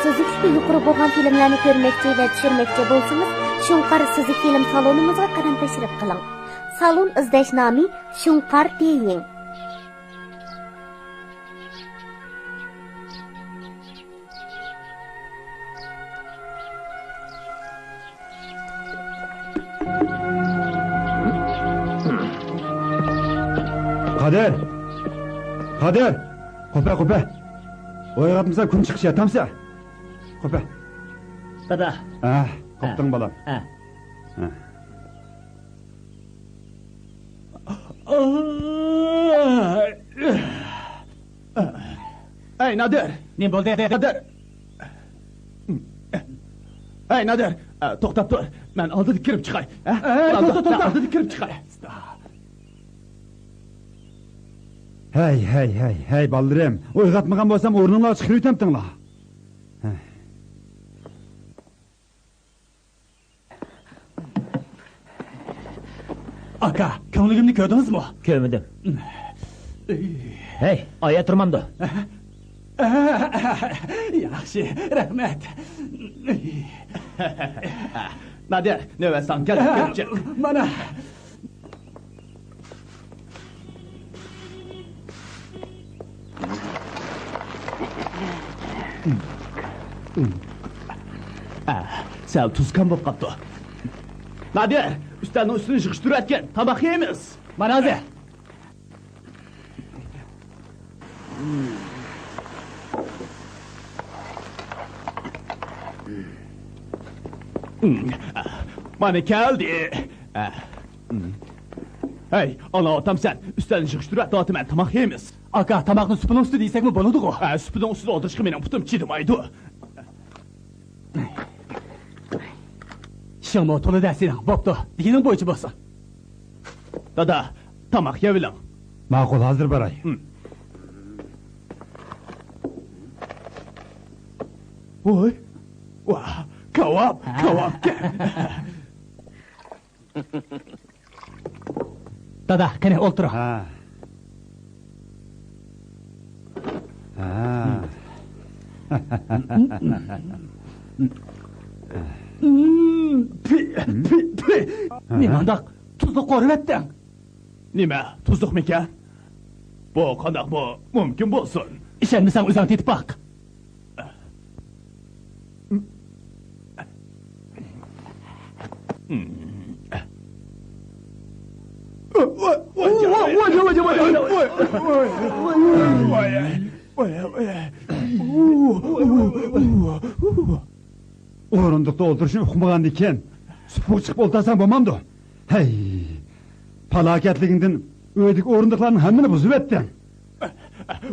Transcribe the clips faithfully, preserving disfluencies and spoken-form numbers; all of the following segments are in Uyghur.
سۈزۈكلۈكى يۇقىرى بولغان فىلىملارنى كۆرمەكچى ۋە چۈشۈرمەكچى بولسىڭىز، شۇڭقار سۈزۈك فىلىم سالونىمىزغا قەدەم تەشرىپ قىلىڭ. سالون ئىزدەش نامى شۇڭقار دېيىڭ. قادىر! قادىر! قوپە، قوپە! ئويغاتمىسا كۈن چىقىش ياتامسە؟ قوپە! دادا! ھە، قوپتۇڭ بالام. ھە. ھە. ئەي نادىر! نېمە بولدى؟ نادىر! ئەي نادىر! توختاپ تۇر. مەن ئالدىدا كىرىپ چىقاي. ھە؟ ئەي، توختا، توختا! ئالدىدا كىرىپ چىقاي. ھەي، ھەي، ھەي، ھەي، بالىلىرىم! ئويغاتمىغان بولسام ئورنۇڭلارغا چىقىرىۋېتەمتىڭلار. ھە. ئاكا، كۆڭلىگىمنى كۆردىڭىزمۇ؟ كۆرمىدىم. ھەي، ئايا تۇرمامدۇ؟ ياخشى، رەھمەت. نادىر، نۆۋەت ساڭا كەلدى، كىرىپ چىق. مانا. ئە، سەل تۇزكەم بولۇپ قاپتۇ. نادىر، ئۈستەلنىڭ ئۈستىنى يىغىشتۇرۇۋەتكىن، تاماق يەيمىز. مانا ھازىر. مانا كەلدى. ھەي، ئاڭلاۋاتامسەن؟ ئۈستەلنى يىغىشتۇرۇۋەتىۋاتىمەن، تاماق يەيمىز. ئاكا، تاماقنى سۇپىنىڭ ئۈستىدە يېسەكمۇ بولىدىغۇ؟ ھە، سۇپىنىڭ ئۈستىدە ئولتۇرۇشقا مېنىڭ پۇتۇم چىدىمايدۇ. ئىشىڭمۇ تولىدە سېنىڭ. بوپتۇ، دېگىنىڭ بويىچە بولسۇن. دادا، تاماق يەۋېلىڭ. ماقۇل، ھازىر باراي. ھىم. ۋوي، ۋاھ، كاۋاپ، ھە. كاۋاپكەن. دادا، قېنى، ئولتۇرۇڭ. ھە. ھە. نېمانداق تۇزلۇق قورۇۋەتتىڭ؟ نېمە، تۇزلۇقمىكەن؟ بۇ قانداقمۇ مۇمكىن بولسۇن؟ ئىشەنمىسەڭ، ئۆزۈڭ تېتىپ باق. ئورۇندۇقتا ئولتۇرۇشنى ئۇقمىغاندىكىن، سۇپىغا چىقىپ ئولتۇرساڭ بولمامدۇ؟ ھەي، پالاكەتلىكىڭدىن ئۆيدىكى ئورۇندۇقلارنىڭ ھەممىنى بۇزۇۋەتتىڭ.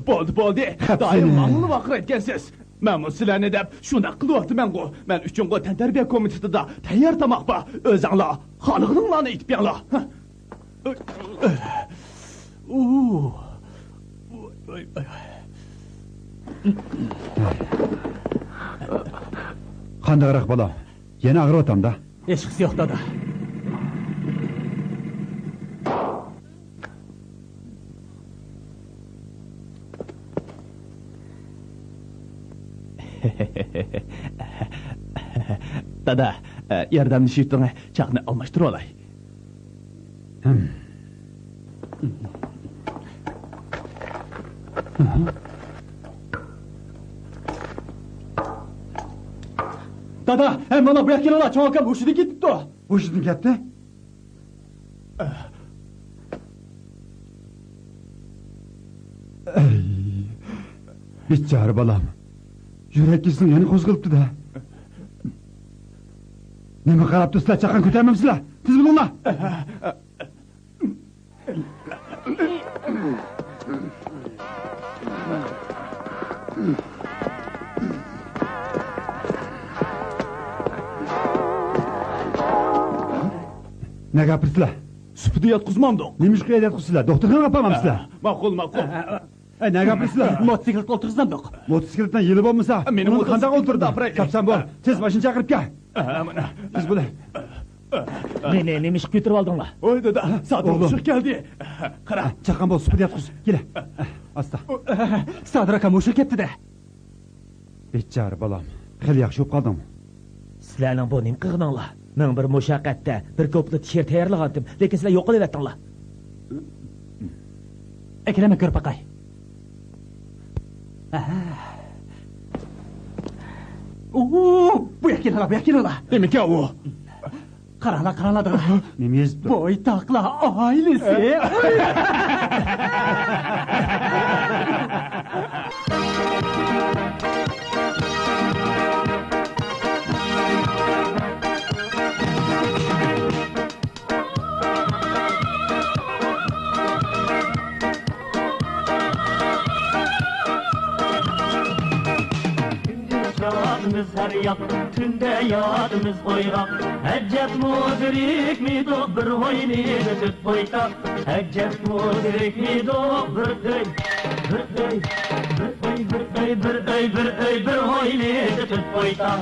بولدى، بولدى. دائىم ماڭىلا ۋارقىرايدىكەنسىز. مەنمۇ سىلەرنى دەپ شۇنداق قىلىۋاتىمەنغۇ. مەن ئۈچۈنغۇ تەنتەربىيە كومىتېتىدا تەييار تاماق بار. ئۆزۈڭلار خالىغىنىڭلارنى ئېتىپ يەڭلار. قانداقراق بالام؟ يەنە ئاغرىۋاتامدا؟ ھېچقىسى يوق، دادا. دادا، ياردەملىشىۋېتىڭ، چاقنى ئالماشتۇرۇۋالاي. دادا، ھەي، مانا بۇ ياققا كېلىڭلار، چوڭ ئاكام ھوشىدىن كېتىپتۇ. ھوشىدىن كەتتى؟ ئەي، بىچارە بالام. يۈرەك كېسىلىڭ يەنە قوزغىلىپتۇ-دە. نېمە قاراپ تۇرسىلەر، چاققان كۆتەرمەمسىلەر؟ تېز بولۇڭلار! نەگە ئاپىرىسىلەر؟ سۇپىدا ياتقۇزمامدۇق. نېمىشقا ياتقۇزىسىلەر؟ دوختۇرخانىغا ئاپارمامسىلەر؟ ماقۇل، ماقۇل. ئەي، نەگە ئاپىرىسىلەر؟ موتوسىكلىتقا ئولتۇرغۇزامدۇق. موتوسىكلىتنىڭ يىلى بولمىسا، مېنىڭ ئۇنىڭ قانداق موتوسىكلىتىمنى ئولتۇرىدۇ؟ ئاپىراي. كەپسەن بول. تېز ماشىنا چاقىرىپ كەل. ھە، مانا. تېز بول. مېنى نېمە ئىشقا كۆتۈرۈۋالدىڭلار؟ ۋوي دادا، سادىر ئوغلۇم. ئۇششۇق كەلدى. قارا. ھە، چاققان بول، سۇپىدا ياتقۇز. كېلە. ئاستا. سادىر ئاكام ئۇششۇق كەتتى-دە. بىچارە بالام. خېلى ياخشى بولۇپ قالدىڭمۇ؟ سىلەرنىڭ بۇ نېمە قىلغىنىڭلار؟ مەن بىر مۇشەققەتتە بىر كۇپلېت شېئىر تەييارلىغانتىم، لېكىن سىلەر يوقىلىۋەتتىڭلار. ئەكىرەم، كۆرۈپ باقاي. ئەھە. ئۇ، بۇ يەرگە كېلىڭلار، بۇ يەرگە كېلىڭلار. نېمىكەن ئۇ؟ قاراڭلار، قاراڭلار، دادا. نېمە يېزىپتۇ؟ بويتاقلار ئائىلىسى. كۈندۈز ياتىمىز ھەر ياق، تۈندە ياتىمىز ئويغاق. ئەجەبمۇ زېرىكمىدۇق بىر ھويلىدا تۆت بويتاق. ئەجەبمۇ زېرىكمىدۇق بىر ئۆي، بىر ئۆي، بىر ئۆي، بىر ئۆي، بىر ئۆي، بىر ئۆي، بىر ھويلىدا تۆت بويتاق.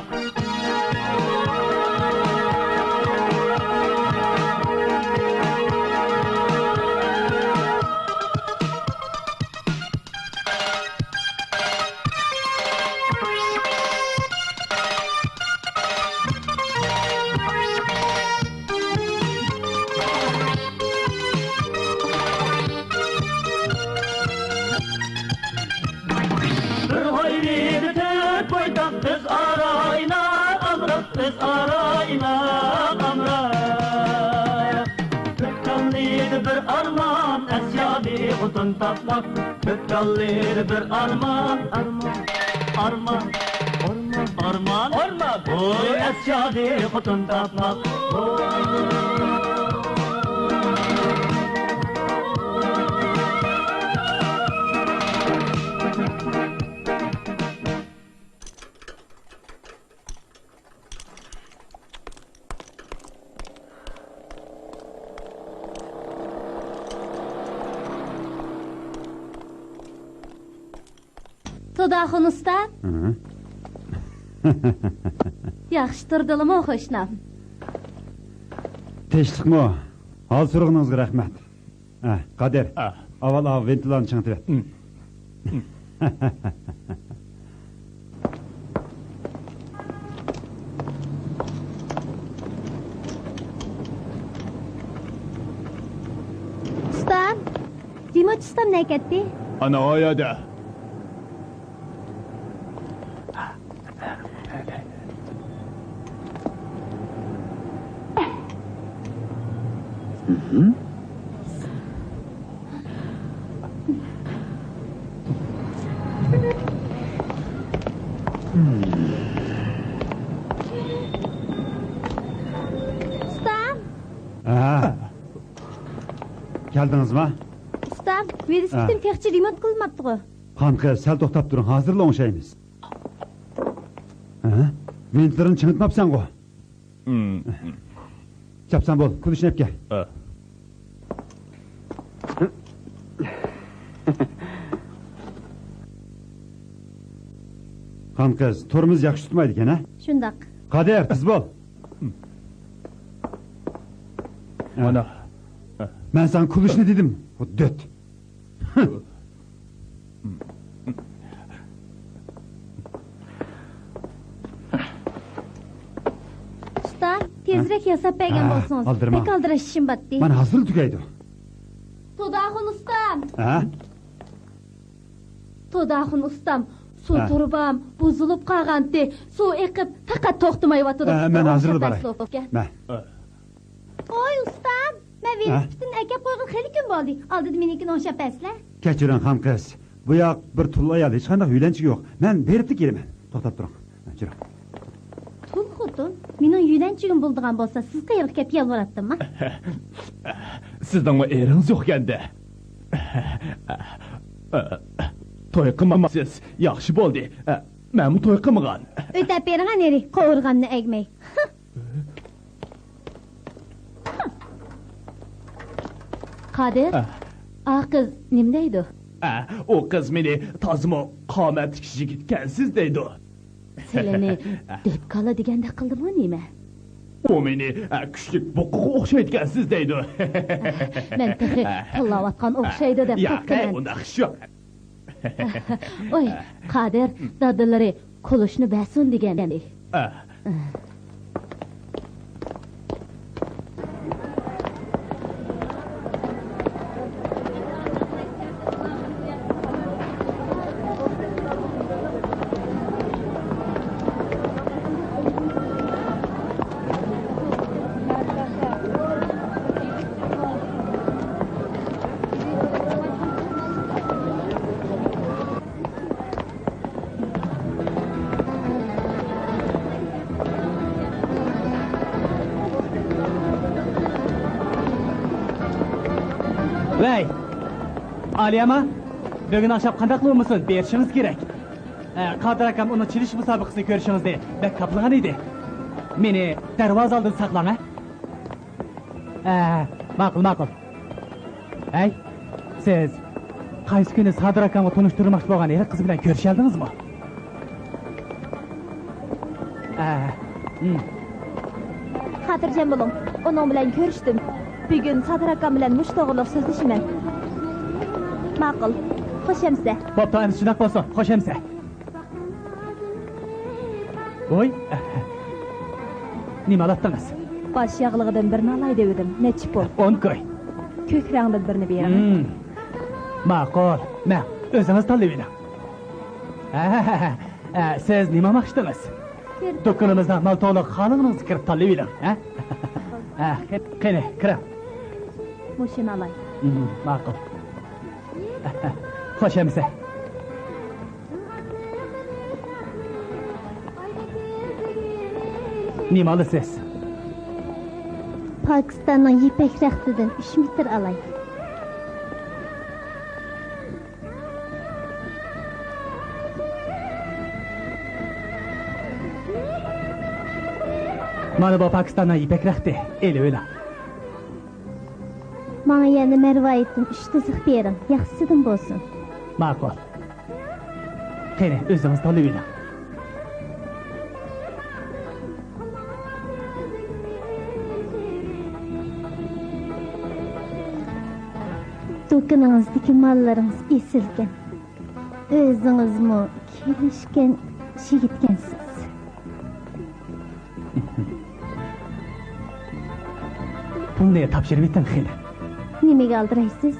بىر ھويلىدا تۆت بويتاق، ئۆزئارا ئايلاپ ئامراق، ئۆزئارا ئايلاپ ئامراق. بىر كاللىدا بىر ئارمان، ئەسيادى خوتۇن تاپماق. بىر كاللىدا بىر ئارمان، ئارمان، ئارمان، ئارمان، ئارمان، ئارمان. ۋوي، ئەسيادى خوتۇن تاپماق. تۇداخۇن ئۇستا. ھە؟ ياخشى تۇردىلىمۇ، قوشنام؟ تىنچلىقمۇ؟ ھال سورىغىنىڭىزغا رەھمەت. ھە، قادىر، ھە. ئاۋۋال ئاۋۇ ۋىنتىلارنى چىڭىتىۋەت. ھىم. ھىم. ئۇستام، رېمونتچى ئۇستام نەگە كەتتى؟ ئانا ئايادا. ئۇستام! ھە. كەلدىڭىزما؟ ئۇستام، ۋېلىسىپىتىم ھە. تېخىچە رېمونت قىلىنماپتىغۇ؟ خان قىز، سەل توختاپ تۇرۇڭ، ھازىرلا ئوڭشايمىز. ھە؟ ۋىنتلىرىنى چىڭىتماپسەنغۇ؟ چاپسان بول، كۈلۈشنى ئەپ كەل. ھە. خان قىز، تورمۇز ياخشى تۇتمايدىكەن، ھە؟ شۇنداق. قادىر، تېز بول. مانا. مەن ساڭا كۈلۈشنى دېدىم، دۆت. ئۇستا، تېزرەك ياساپ بەرگەن ھە، بولسىڭىز. ئالدىرىما. بەك ئالدىراش ئىشىم باتتى. مانا ھازىرلا تۈگەيدۇ. تۇداخۇن ئۇستام. ھە؟ تۇداخۇن ئۇستام، سۇ ھە. تۇرۇبام بۇزۇلۇپ قالغانتى. سۇ ئېقىپ، پەقەت توختىمايۋاتىدۇ. ھە، مەن ھازىرلا باراي. مەن. ۋوي، ئۇستام، مەن ھە؟ ۋېلىسىپىتىمنى ئەكەپ قويغىلى خېلى كۈن بولدى. ئالدىدا مېنىڭكىنى ئوڭشاپ بەرسىلە. كەچۈرۈڭ، خان قىز. بۇ ياق بىر تۇل ئايال، ھېچقانداق يۆلەنچۈكى يوق. مەن بېرىپلا كېلىمەن. توختاپ تۇرۇڭ. ھە، جۈرۈڭ. تۇل خوتۇن، مېنىڭ يۆلەنچۈكىم بولىدىغان بولسا، سىز قېيىرغا كەپ يالۋۇراتتىمما؟ سىزنىڭمۇ ئېرىڭىز يوقكەندە. توي قىلمامسىز؟ ياخشى بولدى. مەنمۇ توي قىلمىغان. ئۆتەپ بېرىڭە نېرى، قوۋۇرغامنى ئەگمەي. قادىر، ھە. ئا قىز نېمە دەيدۇ؟ ھە، ئۇ قىز مېنى تازىمۇ قامەتلىك يىگىتكەنسىز دەيدۇ. سىلىنى دۆت كالا دېگەندەك قىلدىمۇ نېمە؟ ئۇ مېنى، ھە، كۈچلۈك بۇقىغا ئوخشايدىكەنسىز دەيدۇ. مەن تېخى تىللاۋاتقان ئوخشايدۇ دەپ ياق، قاپتىمەن. ئۇنداق ئىش يوق. ۋوي، قادىر، دادىلىرى كۇلۇشنى بەرسۇن دېگەن. ئە. ۋەي، ئالىيەما، بۈگۈن ئاخشام قانداقلا بولمىسۇن، بېرىشىڭىز كېرەك. ئە، قادىر ئاكام ئۇنىڭ چېلىش مۇسابىقىسىنى كۆرۈشىڭىزنى بەك خاپلىغان ئىدى. مېنى دەرۋازا ئالدىدا ساقلاڭ، ھە؟ ئە، ماقۇل، ماقۇل. ھەي، سىز قايسى كۈنى سادىر ئاكامغا تونۇشتۇرماقچى بولغان ھېلىقى قىز بىلەن كۆرۈشەلدىڭىزمۇ؟ ئە، ھىم. خاتىرجەم بولۇڭ، ئۇنىڭ بىلەن كۆرۈشتۈم. بۈگۈن سادىر ئاكام بىلەن مۇشۇ توغرىلىق سۆزلىشىمەن. ماقۇل، خوش ئەمىسە. بوپتۇ، ئەمىسە شۇنداق بولسۇن، خوش ئەمىسە. ۋوي، نېمە ئالاتتىڭىز؟ باش ياغلىقىدىن بىرنى ئالاي دېۋىدىم. نەچچە پۇل؟ ئون كوي. كۆك رەڭدىن بىرنى بېرىڭ. ھىم. ماقۇل. مەن، ئۆزىڭىز تاللىۋېلىڭ. ھە، ھە، ھە، ھە. ئە، سىز نېمە ئالماقچىدىڭىز؟ كىر. دۇكىنىمىزدا مال تولۇق، خالىغىنىڭىزنى كىرىپ تاللىۋېلىڭ، ھە؟ ھە، قېنى، كىرىڭ. مۇشۇنى ئالاي. ھىم، ماقۇل. خوش ئەمىسە. نېمە ئالىسىز؟ پاكىستاننىڭ يىپەك رەختىدىن ئۈچ مېتىر ئالاي. مانا بۇ پاكىستاننىڭ يىپەك رەختى، ئېلىۋېلىڭ. ماڭا يەنە مەرۋايىتتىن ئۈچ تىزىق بېرىڭ، ياخشىسىدىن بولسۇن. ماقۇل. قېنى، ئۆزىڭىز تاللىۋېلىڭ. دۇكىنىڭىزدىكى ماللىرىڭىز ئېسىلكەن. ئۆزىڭىزمۇ كېلىشكەن يىگىتكەنسىز. پۇلنى تاپشۇرۇۋېتىڭ قېنى. نېمىگە ئالدىرايسىز؟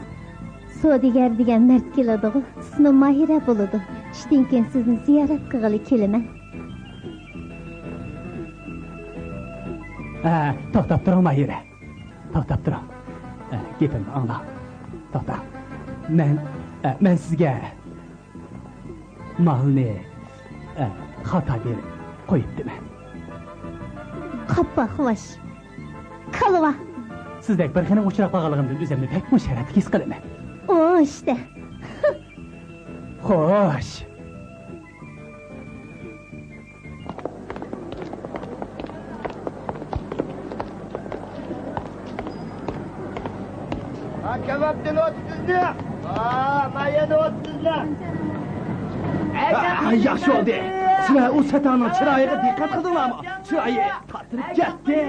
سودىگەر دېگەن مەرد كېلىدىغۇ، ئىسمىم ماھىرە بولىدۇ. چۈشتىن كېيىن سىزنى زىيارەت قىلغىلى كېلىمەن. ھە، توختاپ تۇرۇڭ ماھىرە. توختاپ تۇرۇڭ. ئە، گېپىمنى ئاڭلاڭ. توختاڭ. مەن، ئە، مەن سىزگە مالنى، ئە، خاتا بېرىپ قويۇپتىمەن. قاپاقۋاش. كالۋا. سىزدەك بىر خېنىمگە ئۇچراپ قالغانلىقىمدىن ئۆزۈمنى بەكمۇ شەرەپلىك ھېس قىلىمەن. ئۇ ئىشتە. خوش. ھا، كەۋاپتىن ئوتتۇزنى. ھا، مايەن ئوتتۇزنى. ھا، ياخشى بولدى. سىلەر ئۇ سەتەڭنىڭ چىرايىغا دىققەت قىلدىڭلارمۇ؟ چىرايى تارتىنىپ كەتتى.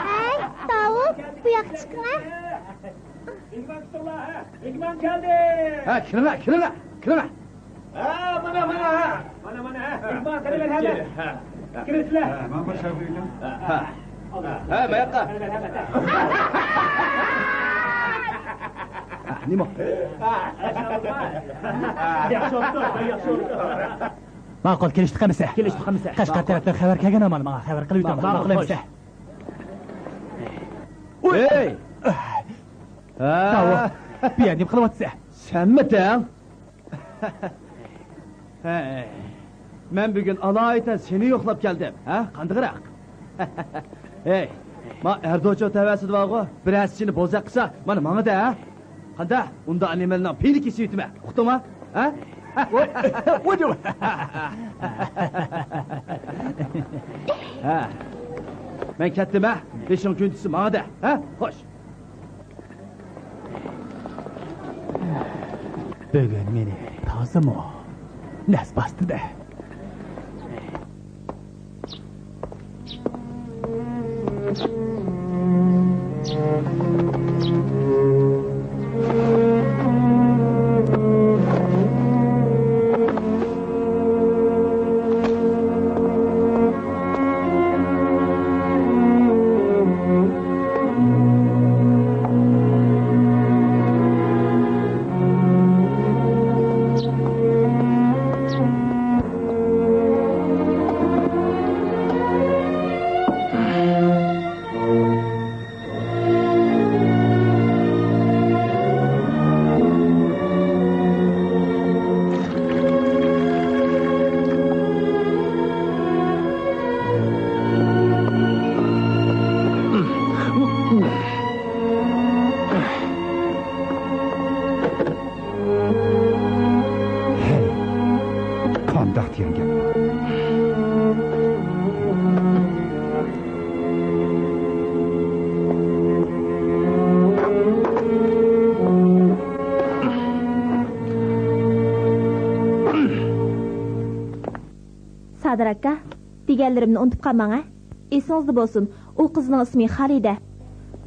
ھەي، تاۋۇپ، بۇ ياققا چىقىڭە. مېھمان كۈتۈڭلار، ھە. مېھمان كەلدى. ھە، كىرىڭلار، كىرىڭلار، كىرىڭلار. ھە، مانا، مانا، ھە. مانا، مانا، ھە. مېھمان كىرىۋېرىڭلار، ھە. ھە. كىرىڭلار. ھە، مانا بۇ شاپىركەن. ھە. ھە، ماياققا. ھە، نېمە؟ ھە، ياخشى بوپتۇ، ياخشى بوپتۇ. ماقۇل، كېلىشتۇق ئەمىسە. كېلىشتۇق ئەمىسە. قەشقەر تەرەپتىن خەۋەر كەلگەن ئامال ماڭا خەۋەر قىلىۋېتىڭ. ماقۇل، ماقۇل ئەمىسە. ھەي! ھە. تاۋۇ، بۇ يەردە نېمە قىلىۋاتىسەن؟ سەنمىتىڭ؟ ھەي، مەن بۈگۈن ئالايىتەن سېنى يوقلاپ كەلدىم. ھە، قاندىقراق؟ ھەي، ما ئەردوچۇ تەۋەسىدە بارغۇ، بىرەرسى سېنى بوزەك قىلسا، مانا ماڭىدە، ھە؟ قانداق؟ ئۇنداق نېمىلىنىڭ پېيىنى كېسىۋېتىمەن. ئۇقتۇڭما؟ ھە؟ ھە. مەن كەتتىم، ھە؟ بېشىڭ كۈندىسى ماڭىدە، ھە؟ خوش. بۈگۈن مېنى تازىمۇ نەس باستىدە. دېگەن گەپ. سادىر ئاكا، دېگەنلىرىمنى ئۇنتۇپ قالماڭ ھە. ئېسىڭىزدە بولسۇن، ئۇ قىزنىڭ ئىسمى خالىدە.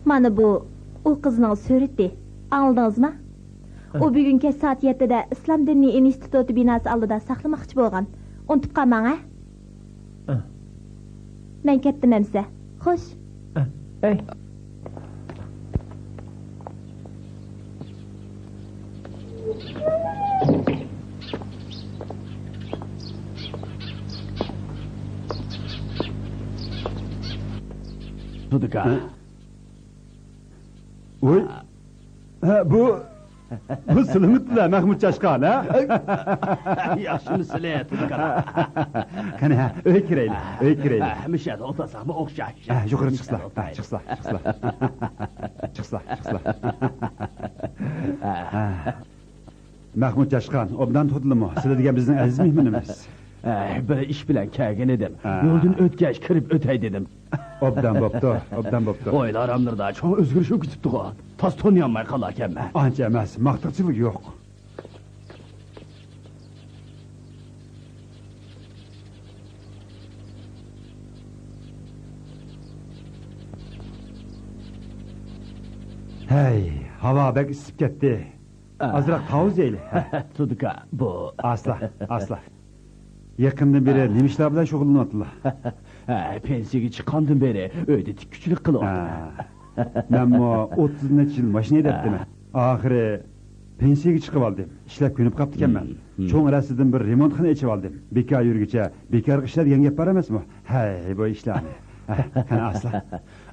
مانا بۇ ئۇ قىزنىڭ سۈرىتى. ئاڭلىدىڭىزمۇ؟ ئۇ بۈگۈن كەچ سائەت يەتتىدە ئىسلام دىنىي ئىنستىتۇتى بىناسى ئالدىدا ساقلىماقچى بولغان. ئۇنتۇپ قالماڭ ھە. مەن كەتتىم ئەمسە. خوش. ئەي. تۇدىكا. ھە؟ ۋوي. ھە، بۇ، بۇ سىلىمىتلا مەخمۇت چاشقان، ھە؟ ياخشىمۇ سىلى، تۇدىكا؟ قېنى، ھە، ئۆيگە كىرەيلى، ئۆيگە كىرەيلى. ھە، مۇشۇ يەردە ئولتۇرساقمۇ ئوخشاش. ھە، يۇقىرى چىقسىلا، ھە، چىقسىلا، چىقسىلا. چىقسىلا، چىقسىلا. ھە. مەخمۇت چاشقان، ئوبدان تۇردىلىمۇ؟ سىلە دېگەن بىزنىڭ ئەزىز مېھمىنىمىز. ئەي، بىر ئىش بىلەن كەلگەن ئىدىم. ھە. يولدىن ئۆتكەچ كىرىپ ئۆتەي دېدىم. ئوبدان بوپتۇ، ئوبدان بوپتۇ. ئويلا ئاراملىرىدا چوڭ ئۆزگىرىش بولۇپ كېتىپتىغۇ. تاس تونۇيالماي قالاركەنمەن. ئانچە ئەمەس، ماختىقچىلىق يوق. ھەي، ھاۋا بەك ئىسسىپ كەتتى. ئازراق تاۋۇز يەيلى. تۇدىكا، بۇ. ئاسلا، ئاسلا. يېقىندىن بېرى نېمە ئىشلار بىلەن شۇغۇللىنىۋاتىلا؟ ھە، پېنسىيەگە چىققاندىن بېرى ئۆيدە تىككۈچىلىك قىلىۋاتىمەن. ھە. مەنمۇ ئوتتۇز نەچچە يىل ماشىنا ھەيدەپتىمەن. ئاخىرى پېنسىيەگە چىقىۋالدىم. ئىشلەپ كۆنۈپ قاپتىكەنمەن. چوڭ رەستىدىن بىر رېمونتخانا ئېچىۋالدىم. بىكار يۈرگۈچە بىكارغا ئىشلە دېگەن گەپ بار ئەمەسمۇ؟ ھەي، بۇ ئىشلارنى. ھە، قېنى ئاسلا.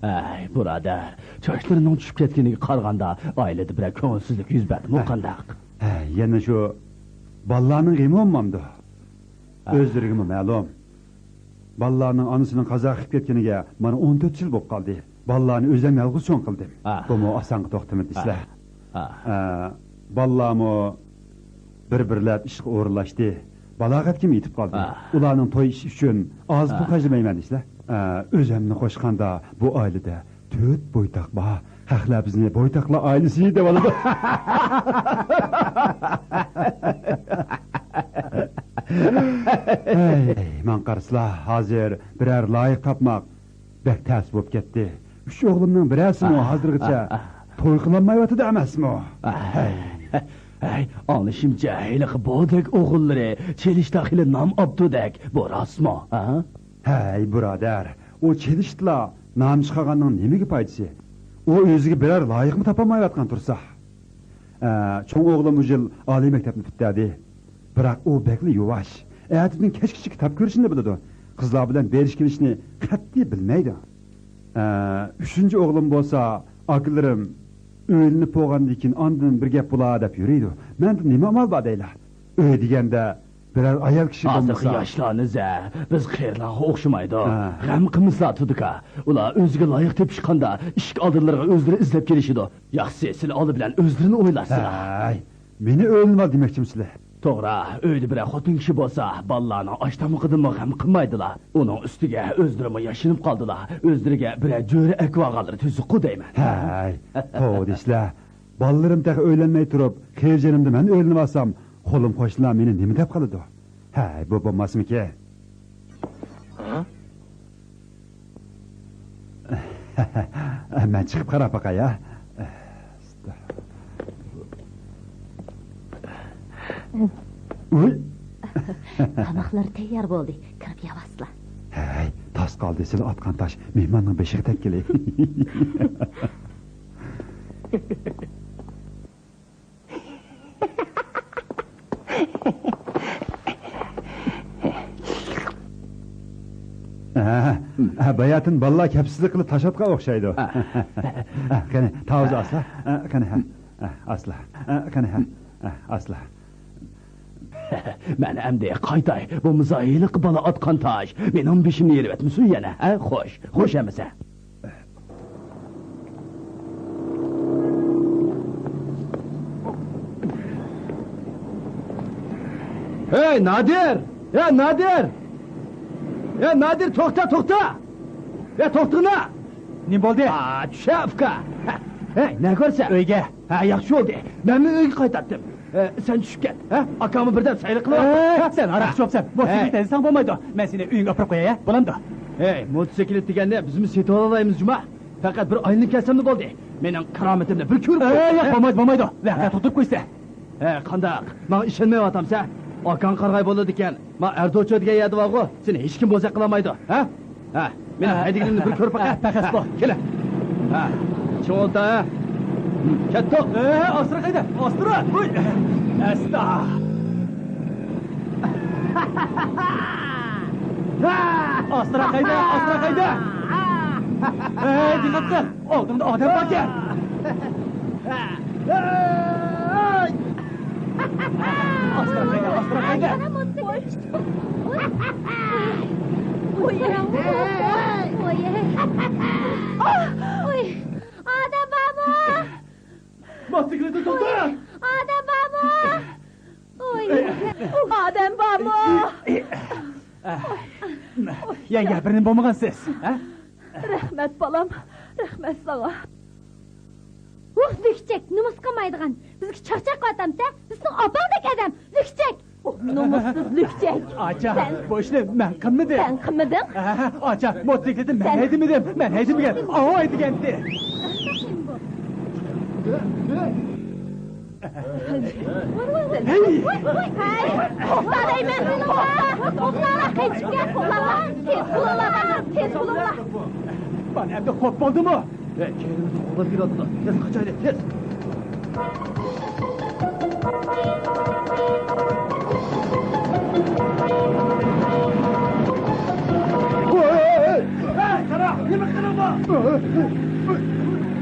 ئەي، بۇرادەر، چاچلىرىنىڭ چۈشۈپ كەتكىنىگە قارىغاندا، ئائىلىدە بىرەر كۆڭۈلسىزلىك يۈز بەردىمۇ قانداق؟ ھە، يەنە شۇ بالىلارنىڭ غېمى بولمامدۇ؟ ئۆزلىرىگىمۇ مەلۇم. بالىلارنىڭ ئانىسىنىڭ قازا قىلىپ كەتكىنىگە مانا ئون تۆت يىل بولۇپ قالدى. بالىلارنى ئۆزۈم يالغۇز چوڭ قىلدىم. بۇمۇ ئاسانغا توختىمىدى دېسىلە. ئە، بالىلارمۇ بىر-بىرلەپ ئىشقا ئورۇنلاشتى. بالاغەتكىمۇ يېتىپ قالدى. ئۇلارنىڭ توي ئىشى ئۈچۈن ئاز پۇل خەجلىمەيمەن دېسىلە. ئە، ئۆزۈمنى قوشقاندا بۇ ئائىلىدە تۆت بويتاق بار. خەقلەر بىزنى بويتاقلار ئائىلىسى دەۋالىدۇ. ھەي، ماڭا قارىسىلا، ھازىر بىرەر لايىق تاپماق بەك تەس بولۇپ كەتتى. ئۈچ ئوغلۇمنىڭ بىرەرسىمۇ ھازىرغىچە توي قىلالمايۋاتىدۇ ئەمەسمۇ؟ ھەي، ئاڭلىشىمچە، ھېلىقى بودەك ئوغۇللىرى چېلىشتا خېلى نام ئاپتۇدەك، بۇ راستمۇ؟ ھە؟ ھەي، بۇرادەر، ئۇ چېلىشتىلا نام چىقارغاننىڭ نېمىگە پايدىسى؟ ئۇ ئۆزىگە بىرەر لايىقمۇ تاپالمايۋاتقان تۇرسا. ئە، چوڭ ئوغلۇم بۇ يىل ئالىي مەكتەپنى پۈتتۈردى. بىراق ئۇ بەكلا يۇۋاش. ئەتىدىن كەچكىچە كىتاب كۆرۈشنى بىلىدۇ. قىزلار بىلەن بېرىش كېلىشنى قەتئىي بىلمەيدۇ. ئە، ئۈچىنچى ئوغلۇم بولسا، ئاكىلىرىم ئۆيلىنىپ بولغاندىن كېيىن ئاندىن بىر گەپ بولا دەپ يۈرىدۇ. مەندە نېمە ئامال بار دەيلا؟ ئۆي دېگەندە بىرەر ئايال كىشى بولمىسا. ھازىرقى ياشلارنى زە، بىز قېرىلارغا ئوخشىمايدۇ. ھە. غەم قىلمىسىلا، تۇدىكا. ئۇلار ئۆزىگە لايىق تېپىشقاندا، ئىشىك ئالدىلىرىغا ئۆزلىرى ئىزدەپ كېلىشىدۇ. ياخشىسى، سىلى ئالدى بىلەن ئۆزلىرىنى ئويلاشسىلا. ھەي، مېنى ئۆيلىنىۋال دېمەكچىمسىلە؟ توغرا، ئۆيدە بىرەر خوتۇن كىشى بولسا، بالىلارنىڭ ئاش-تامىقىدىنمۇ غەم قىلمايدىلا. ئۇنىڭ ئۈستىگە ئۆزلىرىمۇ ياشىنىپ قالدىلا. ئۆزلىرىگە بىرەر جۆرە ئەكىۋالغانلىرى تۈزۈكقۇ دەيمەن. ھەي، توۋا دېسىلە. بالىلىرىم تېخى ئۆيلەنمەي تۇرۇپ، خىرجىنىمدا مەن ئۆيلىنىۋالسام، قولۇم-قوشنىلار مېنى نېمە دەپ قالىدۇ؟ ھەي، بۇ بولماسمىكىن؟ ھە؟ مەن چىقىپ قاراپ باقاي، ھە؟ ئۇي! تاماقلار تەييار بولدى. كىرىپ يەۋالسىلا. ھەي، تاس قالدى، سىلى ئاتقان تاش مېھماننىڭ بېشىغا تەگكىلى. ھە، ھە، باياتىن بالىلار كەپسىزلىك قىلىپ تاشاتقان ئوخشايدۇ. ھە، قېنى، تاۋۇز ئاسلا. ھە، قېنى، ھە، ھە، ئاسلا. ھە، قېنى، ھە، ھە، ئاسلا. مەن ئەمدى قايتاي، بولمىسا ھېلىقى بالا ئاتقان تاش مېنىڭ بېشىمنى يېرىۋەتمىسۇن يەنە، ھە؟ خوش، خوش ئەمىسە. ھەي، نادىر! يا نادىر! يا نادىر، توختا، توختا! يا توختىغىنا! نېمە بولدى؟ ئا، چۈشە، ئۇكا! ھەي، نەگە بارسەن؟ ئۆيگە. ھە، ياخشى بولدى. مەنمۇ ئۆيگە قايتاتتىم. ئە، سەن چۈشۈپ كەت، ھە؟ ئاكاڭمۇ بىردەم سايلىق قىلىۋاتىدۇ. ئەي، ھە؟ سەن ھاراقچى بوپسەن. موتوسىكلىت ھەيدىسەڭ بولمايدۇ. مەن سېنى ئۆيۈڭگە ئاپىرىپ قوياي، ھە؟ بولامدۇ؟ ھەي، موتوسىكلىت دېگەننى بىزمۇ سېتىۋالالايمىز جۇما. پەقەت بىر ئايلىنىپ كەلسەملا بولدى. مېنىڭ كارامىتىمنى بىر كۆرۈپ ئەي، قوي. ياق، بولمايدۇ، بولمايدۇ. ۋەقە توختىتىپ قويسا. ھە، قانداق؟ ماڭا ئىشەنمەيۋاتامسەن؟ ئاكاڭ قارىغاي بولىدىكەن. ما ئەردوچو دېگەن يەردە بارغۇ، سېنى ھېچكىم بوزەك قىلالمايدۇ، ھە؟ ھە، مېنىڭ ھەيدىگىنىمنى بىر كۆرۈپ باقە. ھە، پەخەس بۇ. كېلە. ھە، چىڭ ئولتۇر، ھە. كەتتۇق. ھە، ئاستىراق ھەيدە، ئاستىراق. ھۇي. ئەستا. ئاستىراق ھەيدە، ئاستىراق ھەيدە. ھەي، دىققەت قىل. ئالدىڭدا ئادەم باركەن. ئاستىراق ھەيدە، ئاستىراق ھەيدە. ئادەم بارمۇ؟ موتوسىكلىتنى توختات! ئادەم بارمۇ؟ ئادەم بارمۇ؟ يەڭگە، بىر نېمە بولمىغانسىز، ھە؟ رەھمەت، بالام، رەھمەت ساڭا. ۋاھ، لۈكچەك، نومۇس قىلمايدىغان. بىزگە چاقچاق قىلىۋاتامسەن؟ بىزنىڭ ئاپاڭدەك ئادەم، لۈكچەك! نومۇسسىز لۈكچەك! ئاچا، سەن، بۇ ئىشنى مەن قىلمىدىم. سەن قىلمىدىڭ؟ ھە، ئاچا، موتوسىكلىتنى مەن ھەيدىمىدىم. مەن ھەيدىمىگەن. ئاۋۇ ھەيدىگەنتى. ھەي! توختا دەيمەن! توختا! توختاڭلار، قېچىپ كەت! توختاڭلار! تېز بولۇڭلار! تېز بولۇڭلار! مانا ئەمدى خوپ بولدىمۇ؟ ھەي، كەينىمىزدىن قوغلاپ كېلىۋاتىدۇ. تېز قاچايلى، تېز! ھەي، قارا، نېمە قىلىڭلار؟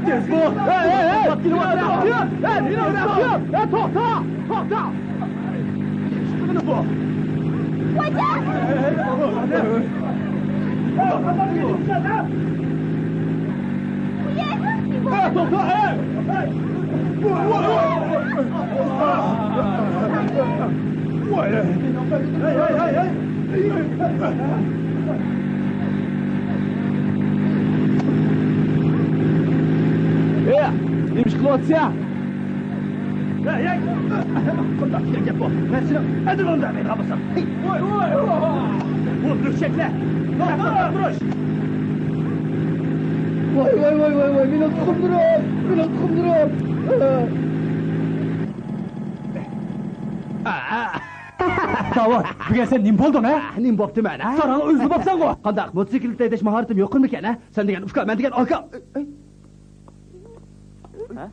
تېز بول! ھەي، ھەي، ھەي! ھەي، توختا! توختا! ھەي، نېمە ئىش قىلىۋاتىسەن؟ ھەي، ھەي! قانداق دېگەن گەپ بۇ؟ مەن سېنىڭ ئەدىلىڭنى بەرمەي قالمىسام. ھەي! ۋاي، ۋاي، ۋاي! بۇ لۈكچەكلەر! توختاپ تۇرۇش! ۋاي، ۋاي، ۋاي، ۋاي، ۋاي! مېنىڭ تۇخۇملىرىم! مېنىڭ تۇخۇملىرىم! داۋۇت، بۈگۈن سەن نېمە بولدۇڭ، ھە؟ نېمە بوپتىمەن، ھە؟ ساراڭ ئۆزى بوپسەنغۇ! قانداق؟ موتوسىكلىت ھەيدەش ماھارىتىم يوقمىكەن، ھە؟ سەن دېگەن ئۇكا، مەن دېگەن ئاكا! ھە؟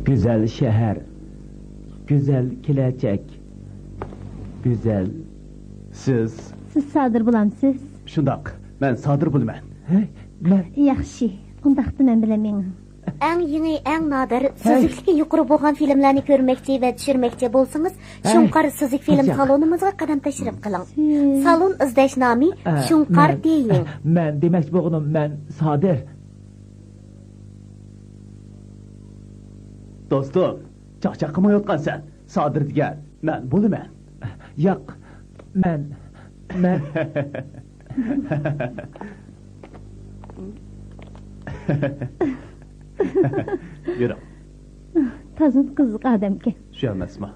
گۈزەل شەھەر، گۈزەل كېلەچەك، گۈزەل. سىز؟ سىز سادىر بولامسىز؟ شۇنداق، مەن سادىر بولىمەن. ھەي، مەن. ياخشى، ئۇنداقتا مەن بىلەن مېڭىڭ. ئەڭ يېڭى، ئەڭ نادىر، ھەي، سۈزۈكلۈكى يۇقىرى بولغان فىلىملەرنى كۆرمەكچى ۋە چۈشۈرمەكچى بولسىڭىز، ھەي، شۇڭقار سۈزۈك فىلىم سالونىمىزغا قەدەم تەشرىپ قىلىڭ. سالون ئىزدەش نامى، ئە، شۇڭقار مەن، دېيىڭ. ئە، مەن دېمەكچى بولغىنىم، مەن سادىر. دوستۇم، چاقچاق قىلمايۋاتقانسەن. سادىر دېگەن مەن بولىمەن. ياق، مەن، مەن. يۈرۈڭ. تازا قىزىق ئادەمكەن. شۇ ئەمەسمۇ؟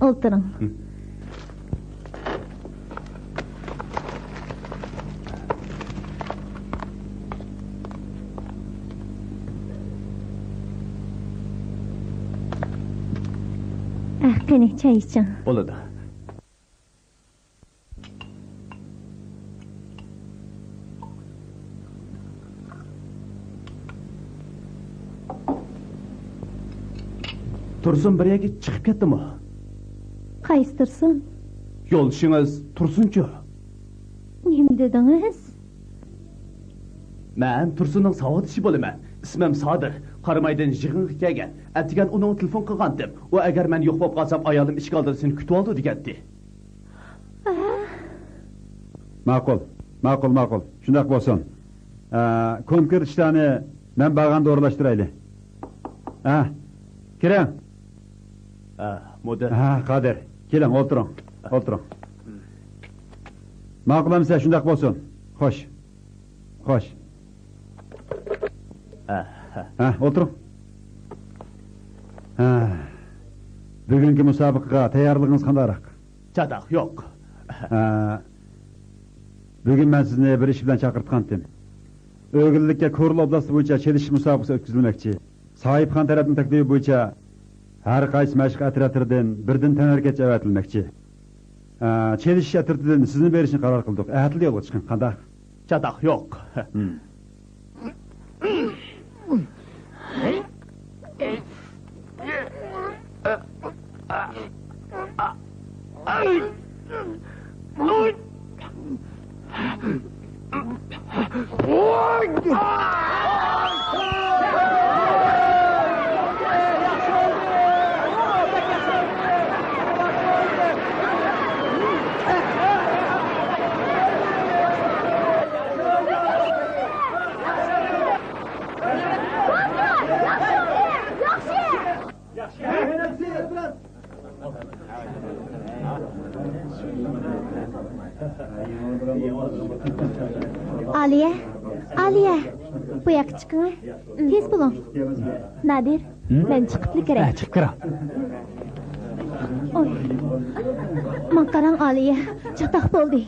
ئولتۇرۇڭ. ئە، قېنى، چاي ئىچىڭ. بولىدۇ. تۇرسۇن بىر يەرگە چىقىپ كەتتىمۇ؟ قايسى تۇرسۇن؟ يولدىشىڭىز تۇرسۇنچۇ؟ نېمە دېدىڭىز؟ مەن تۇرسۇننىڭ ساۋاقدىشى بولىمەن. ئىسمىم سادىر. قارامايدىن يىغىنغا كەلگەن. ئەتىگەن ئۇنىڭغا تېلېفون قىلغانتىم. ئۇ ئەگەر مەن يوق بولۇپ قالسام، ئايالىم ئىشىك ئالدىدا سېنى كۈتۈۋالىدۇ دېگەنتى. ماقۇل، ماقۇل، ماقۇل. شۇنداق بولسۇن. ئە، كونكرېت ئىشلارنى مەن بارغاندا ئورۇنلاشتۇرايلى. ھە، كىرىڭ. ھە، مۇدىر. ھە، قادىر، كېلىڭ، ئولتۇرۇڭ، ئولتۇرۇڭ. ماقۇل ئەمىسە، شۇنداق بولسۇن. خوش، خوش. ھە، ھە. ھە، ئولتۇرۇڭ. ھە، بۈگۈنكى مۇسابىقىگە تەييارلىقىڭىز قانداقراق؟ چاتاق يوق. ھە، بۈگۈن مەن سىزنى بىر ئىش بىلەن چاقىرتقانتىم. ئۆگۈنلۈككە كورلا ئوبلاستى بويىچە چېلىشىش مۇسابىقىسى ئۆتكۈزۈلمەكچى. ساھىبخان تەرەپنىڭ تەكلىپى بويىچە ھەر قايسى مەشىق ئەترەتلىرىدىن بىردىن تەنھەرىكەتچى ئەۋەتىلمەكچى. ئە، چېلىشىش ئەترىتىدىن سىزنى بېرىشنى قارار قىلدۇق. ئەتىلا يولغا چىقىڭ، قانداق؟ چاتاق يوق. ھىم. ئالىيە، ئالىيە، بۇ ياققا چىقىڭە. تېز بولۇڭ. نادىر، مەن چىقىپلا كىرەي. ھە، چىقىپ كىرىڭ. ئوي. ماڭا قاراڭ، ئالىيە. چاتاق بولدى.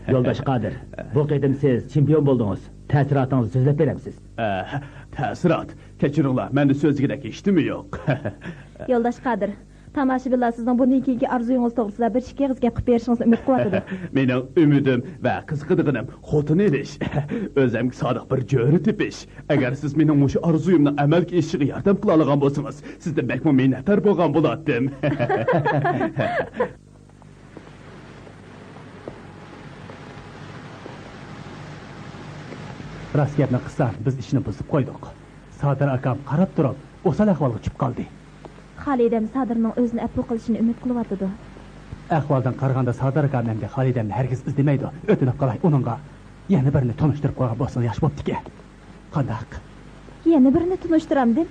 يولداش قادىر، بۇ قېتىم سىز چېمپىيون بولدىڭىز. تەسىراتىڭىزنى سۆزلەپ بېرەمسىز؟ ئە، تەسىرات؟ كەچۈرۈڭلار، مەندە سۆزلىگۈدەك ھېچنېمە يوق. يولداش قادىر، تاماشىبىنلار سىزنىڭ بۇندىن كېيىنكى ئارزۇيىڭىز توغرىسىدا بىر ئىككى ئېغىز گەپ قىلىپ بېرىشىڭىزنى ئۈمىد قىلىۋاتىدۇ. مېنىڭ ئۈمىدىم ۋە قىزىقىدىغىنىم خوتۇن ئېلىش. ئۆزۈمگە سادىق بىر جۆرە تېپىش. ئەگەر سىز مېنىڭ مۇشۇ ئارزۇيۇمنىڭ ئەمەلگە ئېشىشىغا ياردەم قىلالىغان بولسىڭىز، سىزدىن بەكمۇ مىننەتدار بولغان بولاتتىم. راست گەپنى قىلسا، بىز ئىشنى بۇزۇپ قويدۇق. سادىر ئاكام قاراپ تۇرۇپ، ئوسال ئەھۋالغا چۈشۈپ قالدى. خالىدەم سادىرنىڭ ئۆزىنى ئەپۇ قىلىشىنى ئۈمىد قىلىۋاتىدۇ. ئەھۋالدىن قارىغاندا، سادىر ئاكام ئەمدى خالىدەمنى ھەرگىز ئىزدىمەيدۇ. ئۆتۈنۈپ قالاي، ئۇنىڭغا يەنە بىرنى تونۇشتۇرۇپ قويغان بولسىڭىز ياخشى بوپتىكەن. قانداق؟ يەنە بىرنى تونۇشتۇرامدىم؟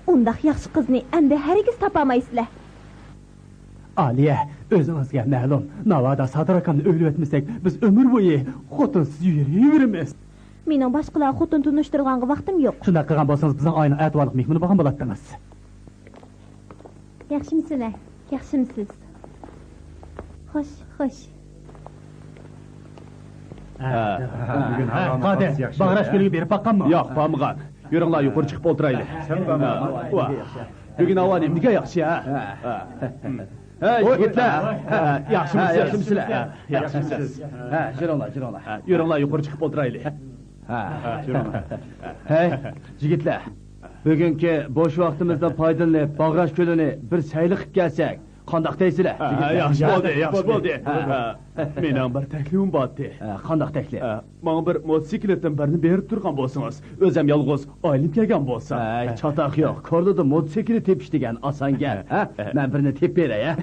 ئۇنداق ياخشى قىزنى ئەمدى ھەرگىز تاپالمايسىلەر. ئالىيە، ئۆزىڭىزگە مەلۇم، ناۋادا سادىر ئاكامنى ئۆيلىۋەتمىسەك، بىز ئۆمۈر بويى خوتۇنسىز يۈرۈۋېرىمىز. مېنىڭ باشقىلارغا خوتۇن تونۇشتۇرغانغا ۋاقتىم يوق. شۇنداق قىلغان بولسىڭىز، بىزنىڭ ئائىلىنىڭ ئەتىۋارلىق مېھمىنى بولغان بولاتتىڭىز. ياخشىمۇسىلەر؟ ياخشىمۇسىز؟ خوش، خوش. ھە، ھە، قادىر، باغراش كۆلىگە بېرىپ باققانمۇ؟ ياق، بارمىغان. يۈرۈڭلار، يۇقىرى چىقىپ ئولتۇرايلى. سەن بارمىغان. ۋاھ. بۈگۈن ھاۋا نېمىدېگەن ياخشى، ھە؟ ھە. ھە، يىگىتلەر. ھە، ياخشىمۇسىز؟ ياخشىمۇسىلەر؟ ھە، ياخشىمۇسىز؟ ھە، يۈرۈڭلار، يۈرۈڭلار. ھە، يۈرۈڭلار، يۇقىرى چىقىپ ئولتۇرايلى. ھە، يۈرۈڭلار. ھەي، يىگىتلەر، بۈگۈنكى بوش ۋاقتىمىزدىن پايدىلىنىپ، باغراش كۆلىنى بىر سەيلە قىلىپ كەلسەك، قانداق دەيسىلەر؟ ھە، ياخشى بولدى، ياخشى بولدى. ھە. مېنىڭ بىر تەكلىپىم بارتى. ھە، قانداق تەكلىپ؟ ھە، ماڭا بىر موتوسىكلىتتىن بىرنى بېرىپ تۇرغان بولسىڭىز، ئۆزۈم يالغۇز ئايلىنىپ كەلگەن بولسام. ھەي، چاتاق يوق. كورلىدا موتوسىكلىت تېپىش دېگەن ئاسان گەپ، ھە؟ مەن بىرنى تېپىپ بېرەي، ھە؟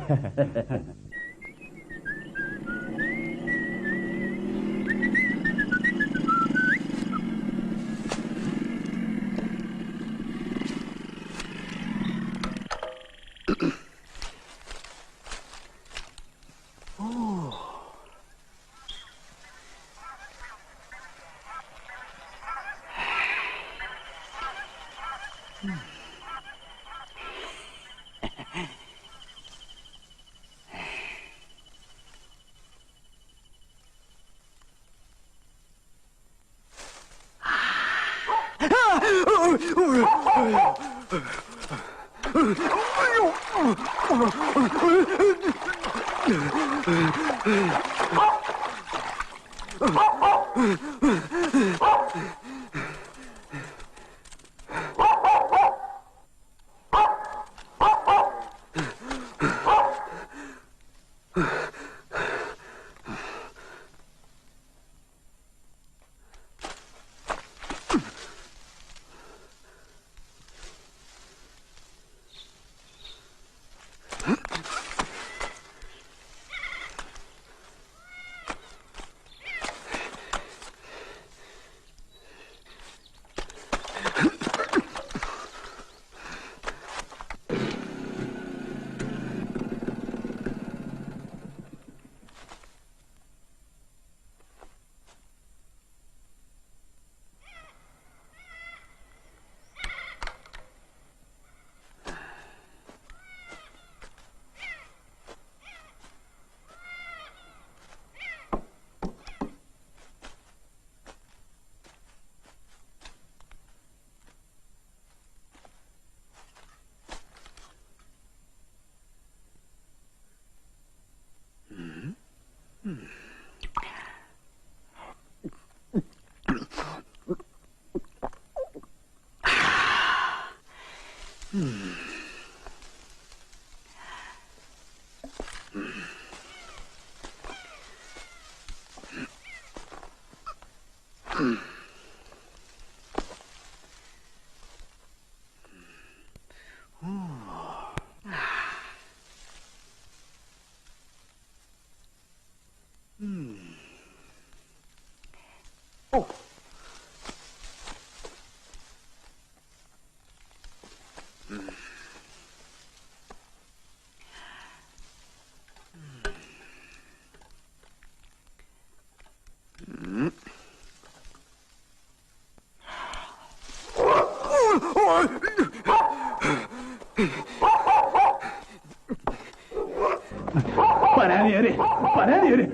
بارار يېرى، بارار يېرى.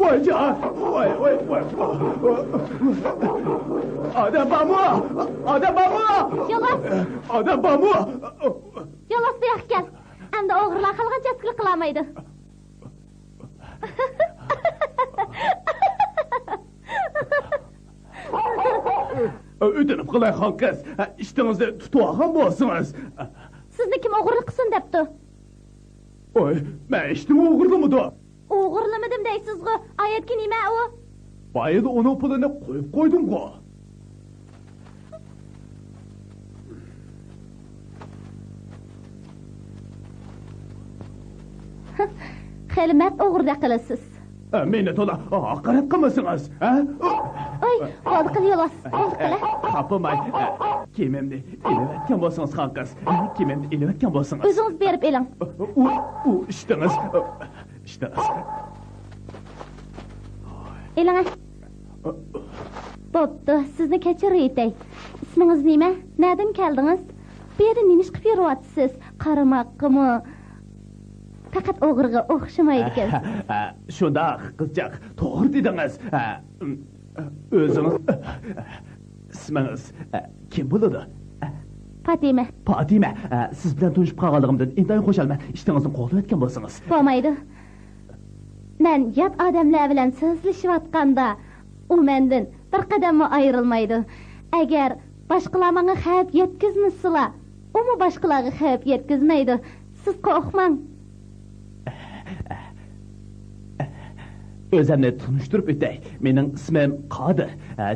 ۋايجان، ۋاي، ۋاي، ۋاي. ئادەم بارمۇ؟ ئادەم بارمۇ؟ يولۋاس! ئادەم بارمۇ؟ يولۋاس، بۇ ياققا كەل. ئەمدى ئوغرىلار قالغانچە ئەسكىلىك قىلالمايدۇ. ئۆتۈنۈپ قالاي، خان قىز، ئىشتىڭىزنى تۇتۇۋالغان بولسىڭىز. سىزنى كىم ئوغرىلىق قىلسۇن دەپتۇ؟ ۋاي، مەن ئىشتىنى ئوغرىلىمىدىم. ئوغرىلىمىدىم دەيسىزغۇ، ئايەتكە نېمە ئۇ؟ بايىدا ئۇنىڭ پۇلىنى قويۇپ قويدۇمغۇ. خېلى مەرد ئوغرىدەك قىلىسىز. ئە، مېنى تولا ھاقارەت قىلمىسىڭىز، ھە؟ ئوي، بولدى قىل يولۋاس، بولدى قىل. خاپىماي، ئە، كىيىمىمنى ئېلىۋەتكەن بولسىڭىز، خان قىز. ئە، كىيىمىمنى ئېلىۋەتكەن بولسىڭىز. ئۆزىڭىز بېرىپ ئېلىڭ. ئۇ، ئۇ ئىشتىڭىز. ئىشتىڭىز. ئېلىڭە. بوپتۇ، سىزنى كەچۈرۈۋېتەي. ئىسمىڭىز نېمە؟ نەدىن كەلدىڭىز؟ بۇ يەردە نېمە ئىش قىلىپ يۈرۈۋاتىسىز؟ قارىماققىمۇ پەقەت ئوغرىغا ئوخشىمايدىكەن. شۇنداق، قىزچاق، توغرا دېدىڭىز. ئۆزىڭىز، ئىسمىڭىز كىم بولىدۇ؟ پاتىمە. پاتىمە، سىز بىلەن تونۇشۇپ قالغانلىقىمدىن ئىنتايىن خۇشالمەن. ئىشتىڭىزنى قوغدىۋەتكەن بولسىڭىز. بولمايدۇ. مەن يات ئادەملەر بىلەن سۆزلىشىۋاتقاندا، ئۇ مەندىن بىر قەدەممۇ ئايرىلمايدۇ. ئەگەر باشقىلار ماڭا خەۋپ يەتكۈزمىسىلا، ئۇمۇ باشقىلارغا خەۋپ يەتكۈزمەيدۇ. سىز قورقماڭ. ئۆزۈمنى تونۇشتۇرۇپ ئۆتەي. مېنىڭ ئىسمىم قادىر.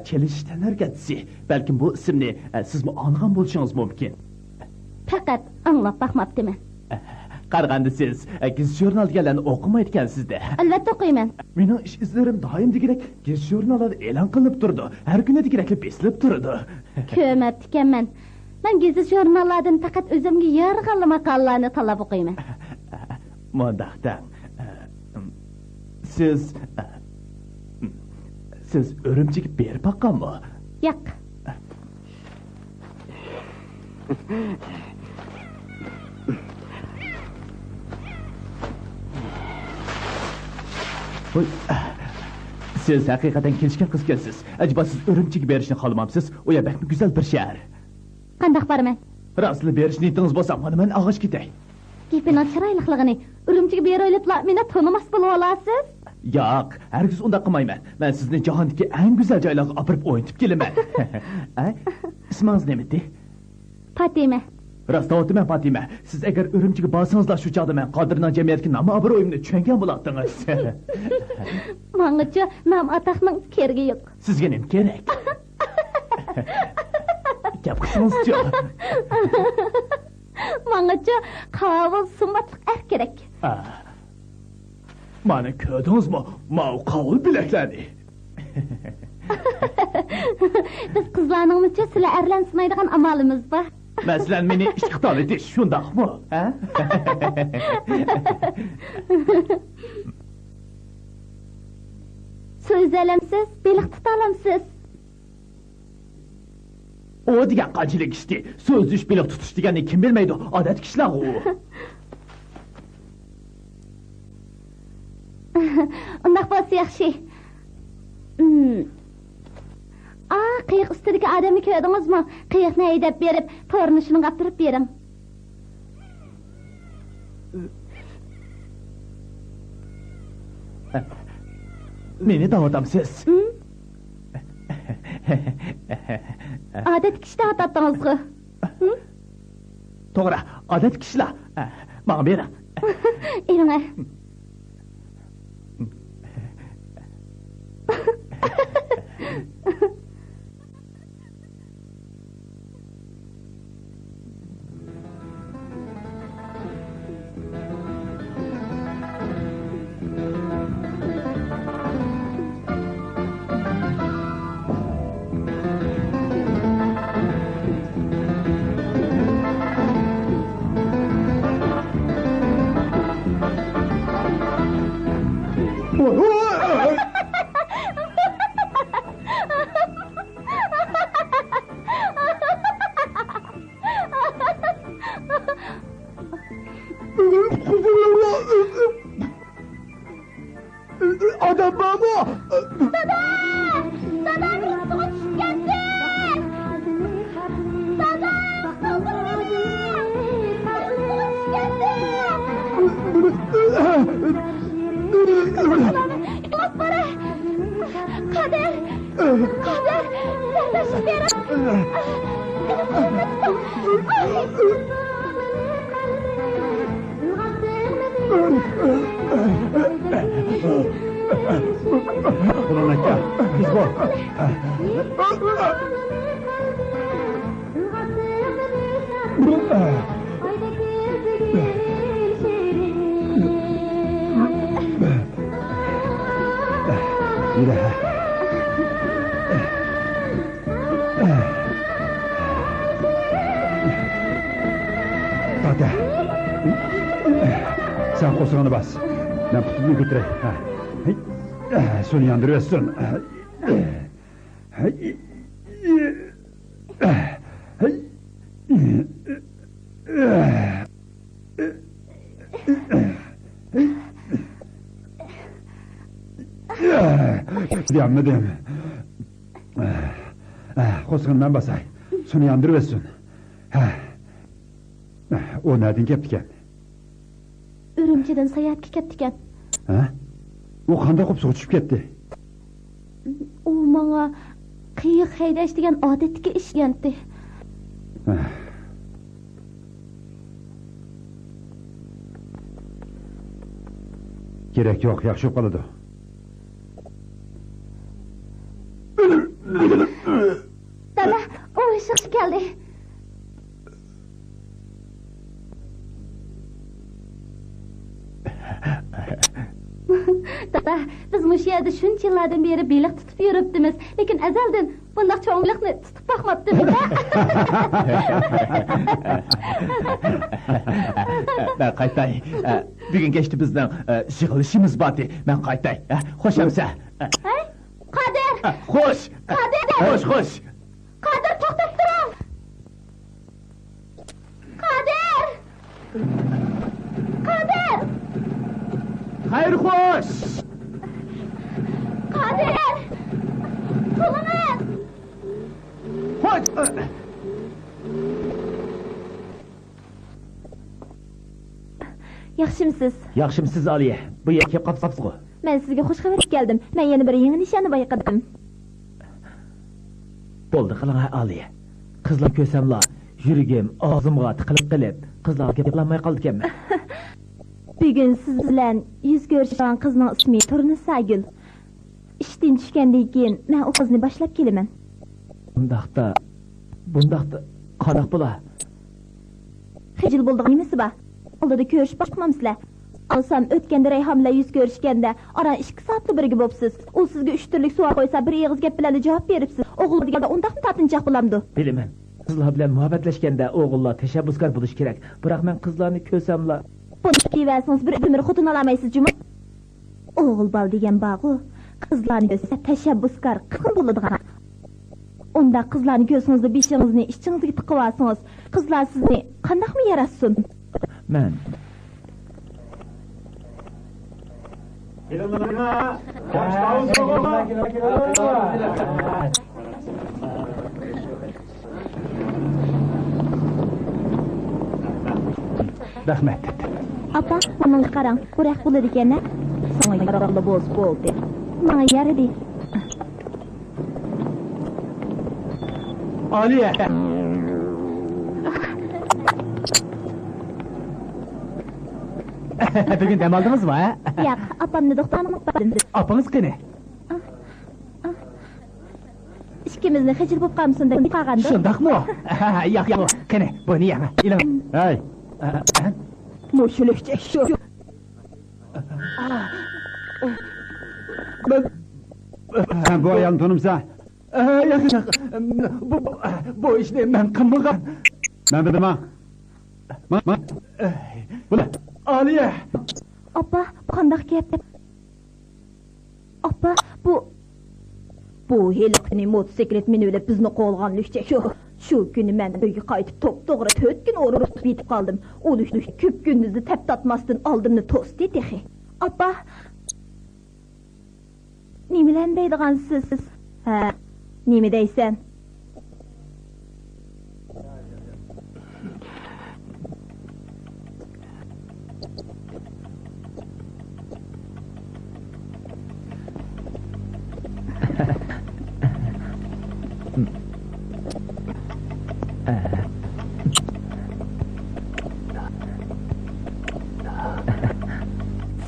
چېلىشىش تەنھەرىكەتچىسى. بەلكىم بۇ ئىسىمنى سىزمۇ ئاڭلىغان بولۇشىڭىز مۇمكىن. پەقەت ئاڭلاپ باقماپتىمەن. قارىغاندا سىز گېزىت-ژۇرنال دېگەنلەرنى ئوقۇمايدىكەنسىز-دە. ئەلۋەتتە ئوقۇيمەن. مېنىڭ ئىش-ئىزلىرىم دائىم دېگۈدەك گېزىت-ژۇرناللاردا ئېلان قىلىنىپ تۇرىدۇ، ھەر كۈنى دېگۈدەكلا بېسىلىپ تۇرىدۇ. كۆرمەپتىكەنمەن. مەن گېزىت-ژۇرناللاردىن پەقەت ئۆزۈمگە يارىغانلا ماقالىلەرنى تاللاپ ئوقۇيمەن. مۇنداق دەڭ، سىز، سىز ئۈرۈمچىگە بېرىپ باققانمۇ؟ ياق. ۋوي، سىز ھەقىقەتەن كېلىشكەن قىز ئىكەنسىز. ئەجەبا سىز ئۈرۈمچىگە بېرىشنى خالىمامسىز؟ ئۇ يەر بەكمۇ گۈزەل بىر شەھەر. قانداق بارىمەن؟ راستلا بېرىش نىيىتىڭىز بولسا، مانا مەن ئاغاچ كېتەي. گېپىنىڭ چىرايلىقلىقىنى، ئۈرۈمچىگە بېرىۋېلىپلا مېنى تونۇماس بولۇۋالارسىز. ياق، ھەرگىز ئۇنداق قىلمايمەن. مەن سىزنى جاھاندىكى ئەڭ گۈزەل جايلارغا ئاپىرىپ ئوينىتىپ كېلىمەن. ئە؟ ئىسمىڭىز نېمىدى؟ پاتىمە. راست دەۋاتىمەن، پاتىمە. سىز ئەگەر ئۈرۈمچىگە بارسىڭىزلا، شۇ چاغدا مەن قادىرنىڭ جەمئىيەتتىكى نام-ئابرۇيۇمنى چۈشەنگەن بولاتتىڭىز. ماڭىچۇ نام-ئاتاقنىڭ كېرىكى يوق. سىزگە نېمە كېرەك؟ گەپ قىلسىڭىزچۇ؟ ماڭىچۇ قاۋۇل سۇماتلىق ئەر كېرەك. ئا. مانا كۆردىڭىزمۇ ماۋۇ قاۋۇل بىلەكلەرنى؟ بىز قىزلارنىڭمۇچۇ سىلەر ئەرلەرنى سىنايدىغان ئامالىمىز بار. مەسىلەن، مېنى ئىشقا تالىتىش، شۇنداقمۇ؟ ھە؟ سۇ ئۈزەلەمسىز؟ بېلىق تۇتالامسىز؟ ئۇ دېگەن قانچىلىك ئىشتى؟ سۇ ئۈزۈش، بېلىق تۇتۇش دېگەننى كىم بىلمەيدۇ؟ ئادەتتىكى ئىشلارغۇ ئۇ. ئۇنداق بولسا ياخشى. ئا، قېيىق ئۈستىدىكى ئادەمنى كۆردىڭىزمۇ؟ قېيىقنى ھەيدەپ بېرىپ، تورنى شۇنىڭغا ئاپىرىپ بېرىڭ. مېنى دەۋاتامسىز؟ ئادەتتىكى ئىشتا ئاتاتتىڭىزغۇ؟ توغرا، ئادەتتىكى ئىشلا. ماڭا بېرىڭ. ئېلىڭە. ئادەم بارمۇ؟ دادا! دادا، مېنىڭ سۇغا چۈشۈپ كەتتى! دادا، قالدۇرۇۋېتىڭ! مېنىڭ سۇغا چۈشۈپ كەتتى! ئىخلاس بارە! قادىر! قادىر! ياردەم بېرىڭ! بۇنىڭ ئاكا، تېز بول. يۈرە. پاتە. سەن قورسىقىڭنى باس. مەن پۇتۇمنى كۆتۈرەي. ھە. سۇنى ياندۇرۇۋەتسۇن. يانمىدىم. قورسىقىنى مەن باساي. سۇنى ياندۇرۇۋەتسۇن. ھە. ئۇ نەدىن كەپتىكەن؟ ئۈرۈمچىدىن ساياھەتكە كەپتىكەن. ھە؟ ئۇ قانداق بولۇپ سۇغا چۈشۈپ كەتتى؟ ئۇ ماڭا قېيىق ھەيدەش دېگەن ئادەتتىكى ئىش دېگەنتى. كېرەك يوق، ياخشى بولۇپ قالىدۇ. دادا، ئۇ ھېشىغا كەلدى. دادا، بىز مۇشۇ يەردە شۇنچە يىللاردىن بېرى بېلىق تۇتۇپ يۈرۈپتىمىز، لېكىن ئەزەلدىن بۇنداق چوڭ بېلىقنى تۇتۇپ باقماپتىمىز-دە. مەن قايتاي. بۈگۈن كەچتە بىزنىڭ يىغىلىشىمىز بار ئىدى. مەن قايتاي. خوش ئەمىسە. ھەي، قادىر! خوش! قادىر! خوش، خوش! قادىر، توختاپ تۇرۇڭ! قادىر! قادىر! خەير خوش! قادىر! ياخشىمسىز؟ ياخشىمسىز، ئالىيە؟ بۇ يەرگە كەپ قاپسىزغۇ؟ مەن سىزگە خۇش خەۋەر ئېلىپ كەلدىم. مەن يەنە بىر يېڭى نىشاننى بايقىدىم. بولدى، قىلىڭ ھە، ئالىيە. قىزلار كۆرسەملا، يۈرىكىم ئاغزىمغا تىقىلىپ قېلىپ، قىزلارغا گەپ قىلالماي قالىدىكەنمەن. بۈگۈن سىز بىلەن يۈز كۆرۈشىدىغان قىزنىڭ ئىسمى تۇرنىساگۈل. ئىشتىن چۈشكەندىن كېيىن مەن ئۇ قىزنى باشلاپ كېلىمەن. بۇنداقتا، بۇنداقتا قانداق بولا؟ خىجىل بولىدىغان نېمىسى بار؟ ئالدىدا كۆرۈشۈپ باقمامسىلەر؟ ئالسام، ئۆتكەندە رەيھان بىلەن يۈز كۆرۈشكەندە ئاران ئىككى سائەتلا بىرگە بوپسىز. ئۇ سىزگە ئۈچ تۈرلۈك سوئال قويسا، بىر ئېغىز گەپ بىلەنلا جاۋاب بېرىپسىز. ئوغۇللار دېگەندە ئۇنداقمۇ تارتىنچاق بولامدۇ؟ بىلىمەن. قىزلار بىلەن مۇھەببەتلەشكەندە ئوغۇللار تەشەببۇسكار بولۇشى كېرەك. بىراق مەن قىزلارنى كۆرسەملا. بۇنى دېيىۋەرسىڭىز، بىر ئۆمۈر خوتۇن ئالالمايسىز جۇمۇ. ئوغۇل بالا دېگەن بارغۇ، قىزلارنى كۆرسە تەشەببۇسكار، قىزغىن بولىدىغان. ئۇنداق قىزلارنى كۆرسىڭىزلا بېشىڭىزنى ئىچىڭىزگە تىقىۋالسىڭىز، قىزلار سىزنى قانداقمۇ ياراتسۇن؟ مەن. رەھمەت. ئاپا، بۇنىڭغا قاراڭ، بۇ رەق بولىدىكەن-ھە. ساڭا يارىغانلا بولسا بولدى. ماڭا يارىدى. ئالىيە! بۈگۈن دەم ئالدىڭىزمۇ، ھە؟ ياق، ئاپامنى دوختۇرخانىغا ئاپاردىم. ئاپىڭىز قېنى؟ ئىككىمىزنى خىجىل بولۇپ قالمىسۇن دەپ قالغاندۇ. شۇنداقمۇ؟ ياق، ياق. قېنى، بۇنى يەڭ. ئېلىڭ. ھەي. مۇشۇلۇكچە شۇ. سەن بۇ ئايالنى تونۇمسەن؟ ياق، ياق. بۇ، بۇ، بۇ ئىشنى مەن قىلمىغان. مەن بىلىمەن. ما، ما. بۇلار. ئالىيە. ئاپا، بۇ قانداق گەپ؟ ئاپا، بۇ، بۇ ھېلىقىنى موتوسىكلىت مېنى بىلەن بىزنى قوغلىغان لۈكچە شۇ. شۇ كۈنى مەن ئۆيگە قايتىپ توپتوغرا تۆت كۈن ئورۇق تۇتۇپ يېتىپ قالدىم. ئۇ لۈكچە كۈپ كۈندۈزدە تەپ تارتماستىن ئالدىمنى توستى تېخى. ئاپا، نېمىلەرنى دەيدىغانسىز؟ ھە، نېمە دەيسەن؟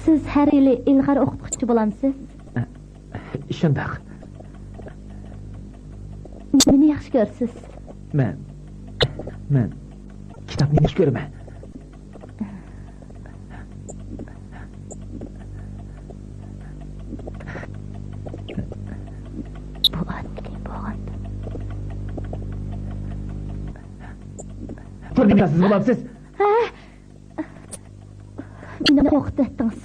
سىز ھەر يىلى ئىلغار ئوقۇتقۇچى بولامسىز؟ شۇنداق. نېمىنى ياخشى كۆرىسىز؟ مەن، مەن كىتابنى ياخشى كۆرىمەن. بۇ ئاددىي بولغان. تۇرنى سىز بولامسىز؟ ھە؟ مېنى قورقۇتۇۋەتتىڭىز.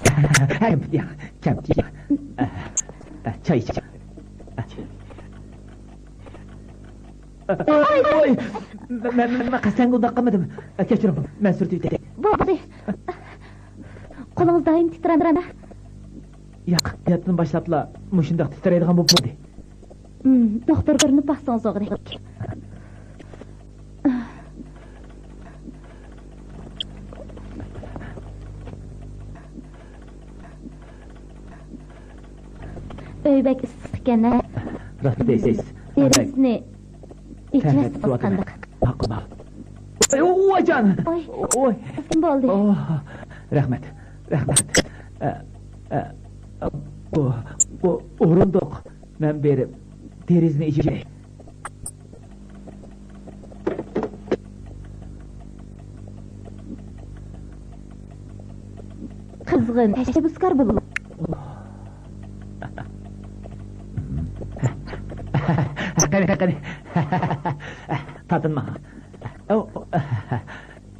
كەمپۈت يەڭ، كەمپۈت يەڭ. چاي ئىچىڭ. ۋوي! مەن، مەن، مەن قەستەن ئۇنداق قىلمىدىم. كەچۈرۈڭ، مەن سۈرتۈۋېتەي. بولدى. قولىڭىز دائىم تىترەمدۇ؟ ياق، دەتتىن باشلاپلا مۇشۇنداق تىترەيدىغان بولۇپ قالدى. مم، دوختۇر كۆرۈنۈپ باقسىڭىز ئوغرى. ئۆي بەك ئىسسىق ئىكەن ھە. راست دەيسىز. دېرىزىنى ئېچىۋەتسىڭىز قانداق؟ ماقۇل، ماقۇل. ۋايجان! ئوي. ئوي. بولدى. ئوھ، رەھمەت، رەھمەت. ئە، ئە، بۇ، بۇ ئورۇندۇق. مەن بېرىپ دېرىزىنى ئېچىپ. قىزغىن، تەشەببۇسكار بولۇڭ. قېنى، قېنى. تارتىنماڭ.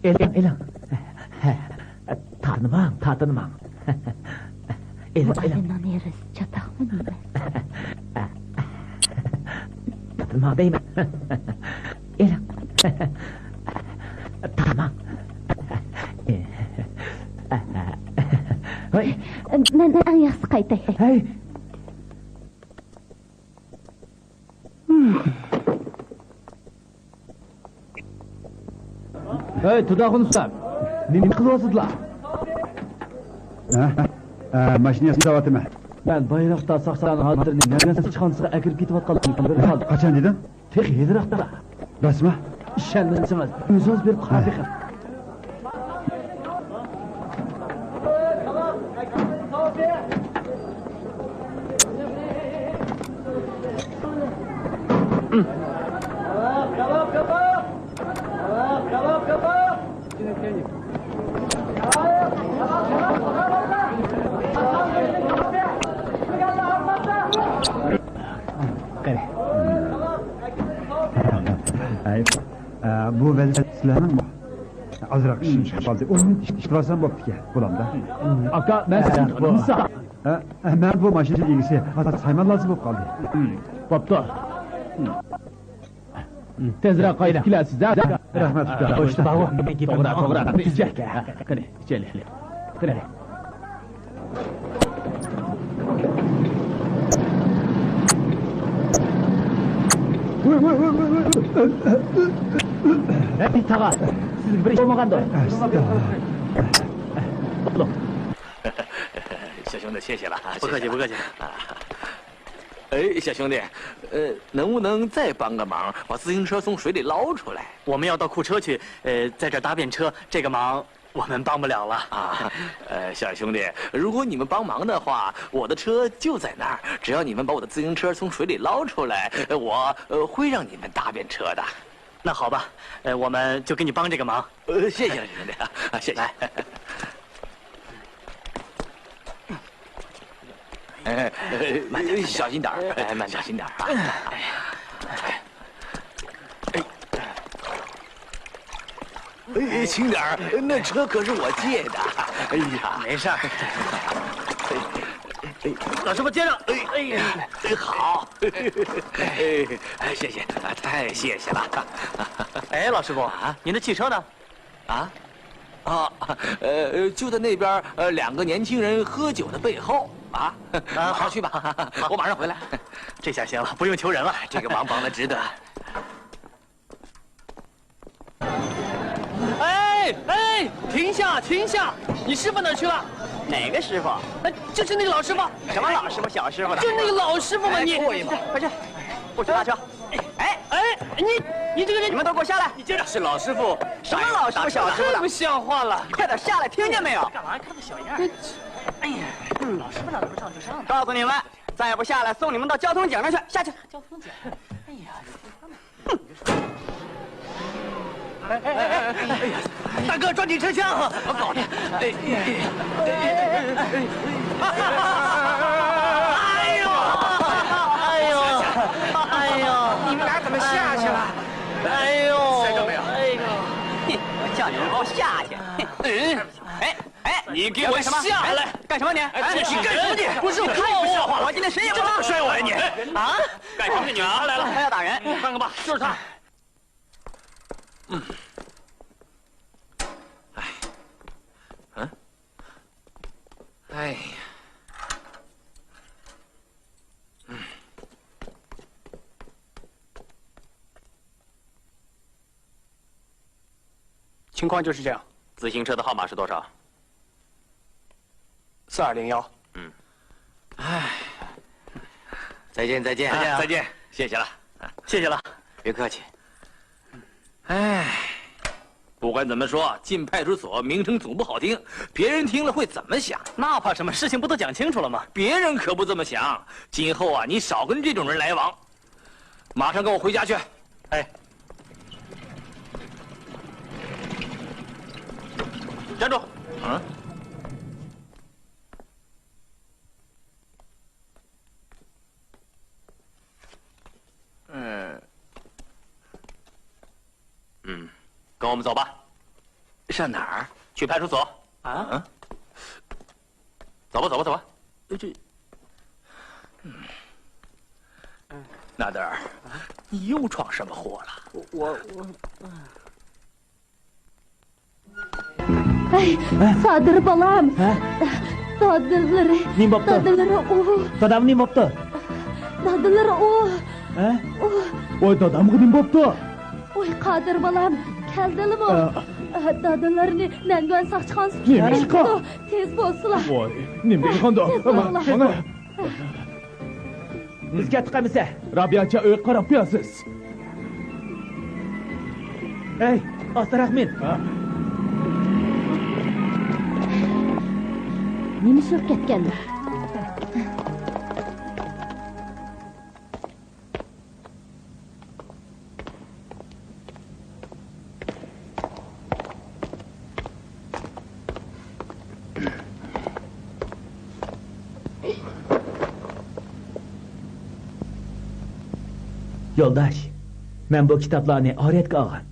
ئېلىڭ، ئېلىڭ. تارتىنماڭ، تارتىنماڭ. ئېلىڭ، ئېلىڭ. بۇ ئادەمنىڭ نېرىسى چاتاقمۇ نېمە؟ تارتىنماڭ دەيمەن. ئېلىڭ. تارتىنماڭ. ھوي. مەن، مەن ئەڭ ياخشىسى قايتاي. ھەي. ئەي، تۇداخۇن ئۇستا، نېمە قىلىۋاتىسىزلار؟ ھە؟ ھە، ماشىنا ياساۋاتىمەن. مەن بايراقتا ساقچىلارنىڭ ھازىرنى نەرسە چىقارغانسىغا ئەكىرىپ كېتىۋاتقانلىقىنى بىر خىل. قاچان دېدىڭ؟ تېخى ھېلىراقتا. راستمۇ؟ ئىشەنمىسىڭىز، ئۆزىڭىز بېرىپ قاراپ بېقىڭ. قېنى. ئەي، ئە، بۇ ۋەزىپە سىلەرنىڭمۇ؟ ئازراق ئىشىم چىقىپ قالدى. ئون مىنۇت ئىشلىۋالسام بوپتىكەن، بولامدا. ئاكا، مەن سىزنى ئۇنىمىسام. ئە، ئە، مەن بۇ ماشىنا ئىگىسى، ھازىر سايمان لازىم بولۇپ قالدى. بوپتۇ. تېزرەك قايتىپ كېلەرسىز، ھە؟ رەھمەت، ئۇكا. توغرا، توغرا. قېنى، ئىچەيلى. قېنى. ھەي، تاغا، سىزگە بىر ئىش بولمىغاندۇ؟ شۇنداق، شۇنداق. 不客气，不客气。 哎，小兄弟，呃，能不能再帮个忙，把自行车从水里捞出来？我们要到库车去，呃，在这儿搭便车，这个忙我们帮不了了。啊，呃，小兄弟，如果你们帮忙的话，我的车就在那儿，只要你们把我的自行车从水里捞出来，呃，我，呃，会让你们搭便车的。那好吧，呃，我们就给你帮这个忙。呃，谢谢了，兄弟啊，谢谢。来。 哎，哎，小心点儿，哎，慢点儿，小心点儿啊！哎，哎，哎，轻点儿，那车可是我借的。哎呀，没事儿。老师傅接着。哎，哎呀，哎，好。哎，哎，谢谢，太谢谢了。哎，老师傅啊，您的汽车呢？ 啊？啊，呃，就在那边儿，呃，两个年轻人喝酒的背后啊。啊，好，去吧，我马上回来。这下行了，不用求人了。这个忙帮得值得。哎，哎，停下，停下！你师傅哪儿去了？哪个师傅？哎，就是那个老师傅。什么老师傅、小师傅的？就那个老师傅嘛，哎，你。过一会儿，快去，不许搭车。 哎，哎，你，你这个人，你们都给我下来！你这是老师傅，什么老师傅、小师傅的？太不像话了！快点下来，听见没有？干嘛看那小样儿？哎呀，老师傅让咱们上就上吧。告诉你们，再不下来，送你们到交通警那儿去，下去。交通警？哎呀，你说他们。哎，哎，哎，哎，哎呀，大哥，抓紧车厢啊！怎么搞的？哎，哎，哎，哎，哎呦，哎呦，哎呦，你们俩怎么下去了？哎呦，摔着没有？哎呦，哼，我叫你们给我下去。哎，哎，你给我下来！干什么？哎，干什么你？哎，你干什么你？不是我，太不像话了！我今天谁也不打。你这么摔我呀你？啊？干什么？你啊，来了，他要打人。看看吧，就是他。 嗯。哎。嗯？哎呀。嗯。情况就是这样。自行车的号码是多少？四二零幺。嗯。唉。再见，再见。再见啊。再见，谢谢了。谢谢了。别客气。 唉，不管怎么说，进派出所名声总不好听，别人听了会怎么想？那怕什么？事情不都讲清楚了吗？别人可不这么想。今后啊，你少跟这种人来往，马上跟我回家去。哎，站住！嗯？ 嗯，嗯，跟我们走吧。上哪儿？去派出所。啊？嗯，走吧，走吧，走吧。这，嗯，纳德尔，你又闯什么祸了？我，我，我， ئەي، سادىر بالام. ھە؟ دادىلىرى. نېمە بوپتۇ؟ دادىلىرى ئۇ. دادام نېمە بوپتۇ؟ دادىلىرى ئۇ. ھە؟ ئۇ. ۋاي، دادامغا نېمە بوپتۇ؟ ۋاي، قادىر بالام، كەلدىلىمۇ؟ ئە، دادىلىرىنى نەنگۈەن ساقچىخانىسىغا نېمە ئىش قىلدى؟ تېز بولسىلا. ۋاي، نېمە دېگەن قانداق؟ تېز بولغىلا. مانا. بىز كەتتۇق ئەمىسە. رابىيەچە ئۆيگە قاراپ قويارسىز. ھەي، ئاستىراق مىن. نېمە ئىش بولۇپ كەتكەن؟ يولداش، مەن بۇ كىتابلارنى ئارىيەتكە ئالغان.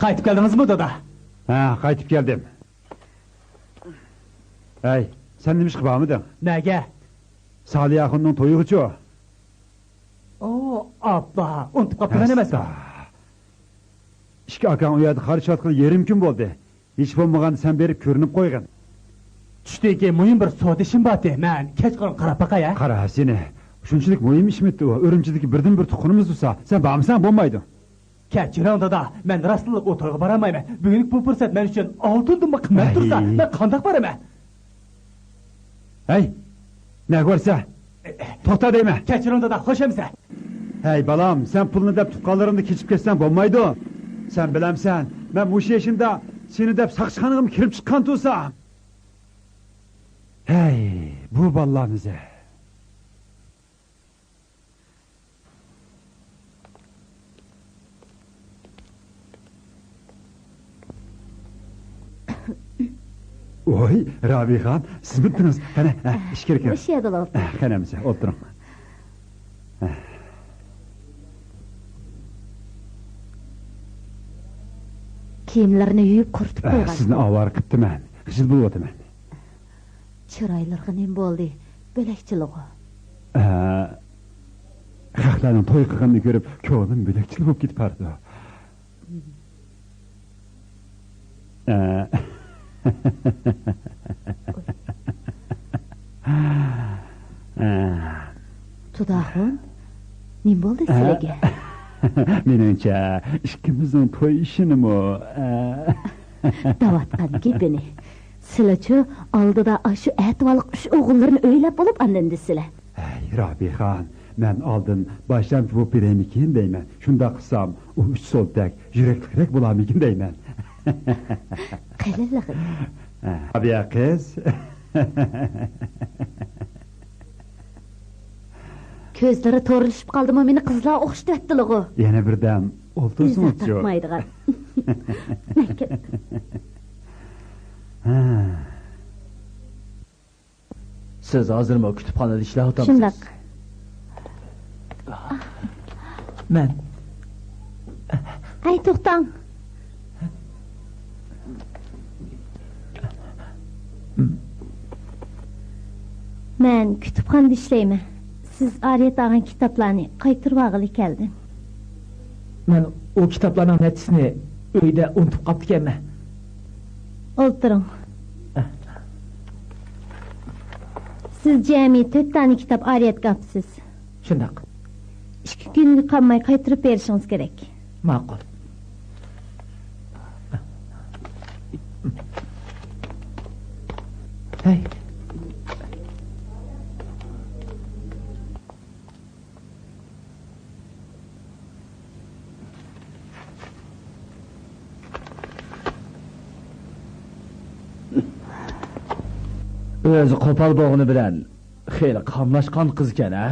قايتىپ كەلدىڭىزمۇ، دادا؟ ھە، قايتىپ كەلدىم. ھەي، سەن نېمىشقا بارمىدىڭ؟ نەگە؟ سالىيە ئاخۇننىڭ تويىغىچۇ. ئو، ئاپا، ئۇنتۇپ قاپتىمەن ئەمەسمۇ؟ ئەستا. ئىككى ئاكاڭ ئۇ يەردە قارشىلاتقىلى يېرىم كۈن بولدى. ھېچ بولمىغاندا سەن بېرىپ كۆرۈنۈپ قويغىن. چۈشتىن كېيىن مۇھىم بىر سودا ئىشىم بارتى. مەن كەچ قالغان، قاراپ باقاي ھە. قارا سېنى. شۇنچىلىك مۇھىم ئىشمىتى ئۇ؟ ئۆرۈمچىدىكى بىردىنبىر تۇغقىنىمىز تۇرسا، سەن بارمىساڭ بولمايدۇ. كەچۈرۈڭ دادا، مەن راستتىنلا ئۇ تويغا بارالمايمەن. بۈگۈنكى بۇ پۇرسەت مەن ئۈچۈن ئالتۇندىنمۇ قىممەت تۇرسا، مەن قانداق بارىمەن؟ ھەي، نەگە بارسا؟ توختا دەيمەن. كەچۈرۈڭ دادا، خوش ئەمىسە. ھەي بالام، سەن پۇلنى دەپ تۇغقانلىرىڭنى كېچىپ كەتسەڭ بولمايدۇ. سەن بىلەمسەن، مەن مۇشۇ يېشىمدا سېنى دەپ ساقچىخانىغىمۇ كىرىپ چىققان تۇرسام. ھەي، بۇ بالىلارنى زە. ۋوي، رابىيخان، سىزمىتتىڭىز؟ قېنى، ھە، ئىچكىرى كىرىڭ. مۇشۇ يەردىلا ئولتۇرۇڭ. ھە، قېنى ئەمىسە، ئولتۇرۇڭ. ھە. كىيىملىرىنى يۇيۇپ قۇرۇتۇپ ھە، قويغان. سىزنى ئاۋارە قىپتىمەن. خىجىل بولۇۋاتىمەن. چىرايلىرىغا نېمە بولدى؟ بۆلەكچىلىغۇ؟ ئە، خەقلەرنىڭ توي قىلغىنىنى كۆرۈپ، كۆڭلۈم بۆلەكچىلىك بولۇپ كېتىپ بارىدۇ. ئە. ئە. تۇداخۇن، نېمە بولدى سىلىگە؟ مېنىڭچە، ئىككىمىزنىڭ توي ئىشىنىمۇ، ئە. دەۋاتقان گېپىنى. سىلىچۇ ئالدىدا ئاشۇ ئەتىۋارلىق ئۈچ ئوغۇللىرىنى ئۆيلەپ بولۇپ، ئاندىن دېسىلە. ھەي، رابىخان، مەن ئالدىن باشلامچى بولۇپ بېرەيمىكىن دەيمەن. شۇنداق قىلسام، ئۇ ئۈچ سولتەك يۈرەكلىكرەك بولارمىكىن دەيمەن. قېلىنلىقى. ھە، رابىيە قىز. كۆزلىرى تورلىشىپ قالدىمۇ، مېنى قىزلار ئوخشىتىۋەتتىلىغۇ. يەنە بىردەم ئولتۇرسىڭىزچۇ؟ ئۆزى تاپمايدىغان. مەن كەتتىم. ھە. سىز ھازىرمۇ كۇتۇپخانىدا ئىشلەۋاتامسىز؟ شۇنداق. مەن. ئەي، توختاڭ. مەن كۇتۇپخانىدا ئىشلەيمەن. سىز ئارىيەت ئالغان كىتابلارنى قايتۇرۇۋالغىلى كەلدىم. مەن ئۇ كىتابلارنىڭ نەچچىسىنى ئۆيدە ئۇنتۇپ قاپتىكەنمەن. ئولتۇرۇڭ. سىز جەمئىي تۆت دانە كىتاب ئارىيەتكە ئاپسىز. شۇنداق. ئىككى كۈنگە قالماي قايتۇرۇپ بېرىشىڭىز كېرەك. ماقۇل. ھەي. ئۆزى قوپال بولغىنى بىلەن خېلى قاملاشقان قىزكەن ھە؟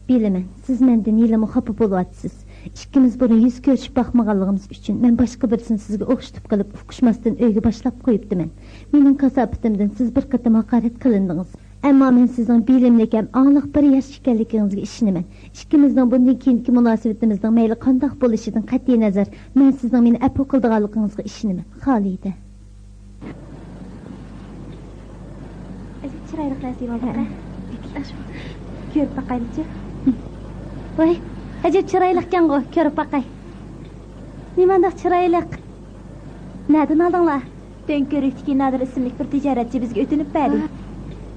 بىلىمەن، سىز مەندىن ھېلىمۇ خاپا بولۇۋاتىسىز. ئىككىمىز بۇرۇن يۈز كۆرۈشۈپ باقمىغانلىقىمىز ئۈچۈن، مەن باشقا بىرسىنى سىزگە ئوخشىتىپ قىلىپ، ئۇقۇشماستىن ئۆيگە باشلاپ قويۇپتىمەن. مېنىڭ كاساپىتىمدىن سىز بىر قېتىم ھاقارەت قىلىندىڭىز. ئەمما مەن سىزنىڭ بىلىملىك ھەم ئاڭلىق بىر ياش ئىكەنلىكىڭىزگە ئىشىنىمەن. ئىككىمىزنىڭ بۇندىن كېيىنكى مۇناسىۋىتىمىزنىڭ مەيلى قانداق بولۇشىدىن قەتئىينەزەر، مەن سىزنىڭ مېنى ئەپۇ قىلىدىغانلىقىڭىزغا ئىشىنىمەن. خالىدە. ئەجەب چىرايلىق رەسىم ئالدىڭ-ە. كۆرۈپ باقايلىچۇ. ۋاي، ئەجەب چىرايلىقكەنغۇ، كۆرۈپ باقاي. نېمانداق چىرايلىق؟ نەدىن ئالدىڭلار؟ دۆڭكۆۋرۈكتىكى نادىر ئىسىملىك بىر تىجارەتچى بىزگە ئۆتۈنۈپ بەردى. ھە.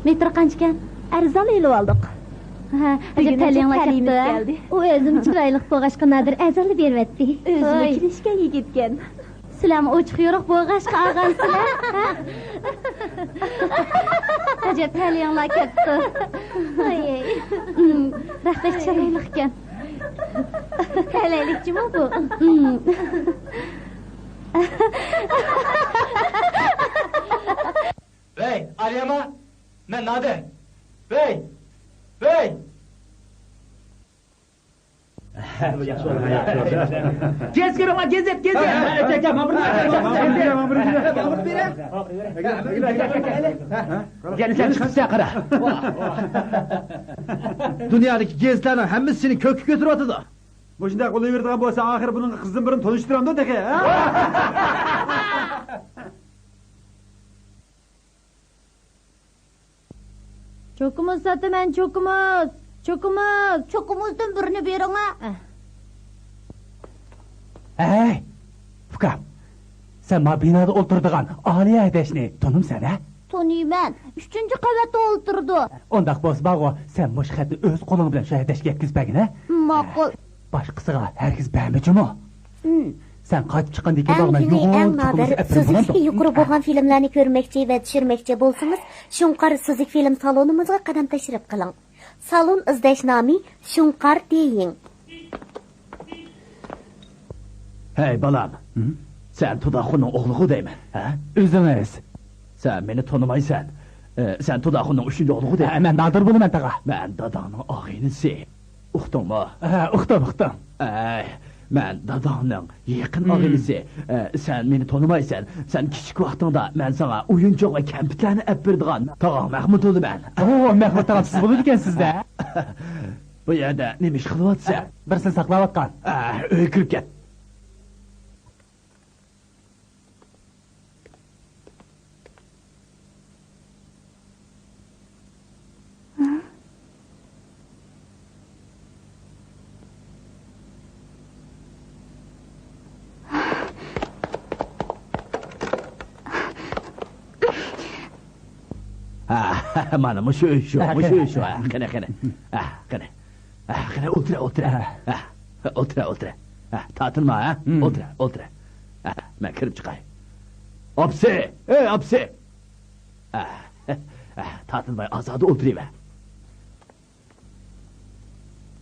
مېتىرى قانچىكەن؟ ئەرزان ئېلىۋالدۇق. ھە، ئەجەب بۈگۈن تەلىيىڭلار تەلىيىمىز كەپتۇ، ھە؟ كەلدى. ئۇ ئۆزىمۇ چىرايلىق بولغاچقا نادىر ئەرزانلا بېرىۋەتتى. ئۆزىمۇ ۋاي. كېلىشكەن يىگىتكەن. سىلەرمۇ ئوچۇق يورۇق بولغاچقا ئالغانسىلەر، ھە؟ ئەجەب تەلىيىڭلار كەپتۇ. ئاي. بەك چىرايلىقكەن. تەلەيلىك جۇمۇ بۇ. ۋەي، ئارىياما، مەن نادىر. ۋەي، ۋەي. گېزىت كۆرۈڭلار، گېزىت، گېزىت. يەنە سەن چىقىپسەن، قارا. دۇنيادىكى گېزىتلەرنىڭ ھەممىسى سېنى كۆككە كۆتۈرۈۋاتىدۇ. مۇشۇنداق بولۇۋېرىدىغان بولسا، ئاخىرى بۇنىڭغا قىزدىن بۇرۇن تونۇشتۇرامدۇ تېخى، ھە؟ چوكىمۇز ساتىمەن، چوكىمۇز! چوكىمۇز! چوكىمىزدىن بىرنى بېرىڭە! ھەي، ئۇكام، سەن ما بىنادا ئولتۇرىدىغان ئالىيە ھەدەشنى تونۇمسەن، ھە؟ تونۇيمەن. ئۈچىنچى قەۋەتتە ئولتۇرىدۇ. ئۇنداق بولسا بارغۇ، سەن مۇشۇ خەتنى ئۆز قولۇڭ بىلەن شۇ ھەدەشكە يەتكۈزۈپ بەرگىنە. ماقۇل. باشقىسىغا ھەرگىز بەرمە جۇمۇ. ھىم. سەن قايتىپ چىققاندىن كېيىن ئەڭ بارغىنا كېيىن يوغان ئەڭ نادىر، سىز ئىچكى يۇقىرى بولغان فىلىملارنى كۆرمەكچى ۋە چۈشۈرمەكچى بولسىڭىز، شۇڭقار سۈزۈك فىلىم سالونىمىزغا قەدەم تەشرىپ قىلىڭ. سالون ئىزدەش نامى شۇڭقار دېيىڭ. ھەي، بالام. ھىم؟ سەن تۇداخۇننىڭ ئوغلىغۇ دەيمەن، ھە؟ ئۆزىڭىز. سەن مېنى تونۇمايسەن. ئە، سەن تۇداخۇننىڭ ئۈچىنچى ئوغلىغۇ دەيمەن. ھە، مەن نادىر بولىمەن، تاغا. مەن داداڭنىڭ ئاغىنىسى. ئۇقتۇڭمۇ؟ ھە، ئۇقتۇم، ئۇقتۇم. ئەي، مەن داداڭنىڭ يېقىن ھىم. ئاغىنىسى. ئە، سەن مېنى تونۇمايسەن. سەن كىچىك ۋاقتىڭدا مەن ساڭا ئويۇنچۇق ۋە كەمپۈتلەرنى ئەپ بېرىدىغان تاغاڭ مەخمۇت بولىمەن. ئوو، مەخمۇت تاغام سىز بولىدىكەنسىز-دە. بۇ يەردە نېمە ئىش قىلىۋاتىسەن؟ بىرسىنى ساقلاۋاتقان. ئە، ئۆيگە كىرىپ كەت. ھە، مانا مۇشۇ ئۆي شۇ، ھە، مۇشۇ ئۆي شۇ. ھە، قېنى، قېنى. ھە، قېنى. ھە، قېنى، ئولتۇرە، ئولتۇرە. ھە. ھە، ئولتۇرە، ئولتۇرە. ھە، تارتىنما، ھە؟ ھىم. ئولتۇرە، ئولتۇرە. ھە، مەن كىرىپ چىقاي. ئاپىسى! ئەي، ئاپىسى! ھە، ھە، تارتىنماي ئازادە ئولتۇرۇۋەر.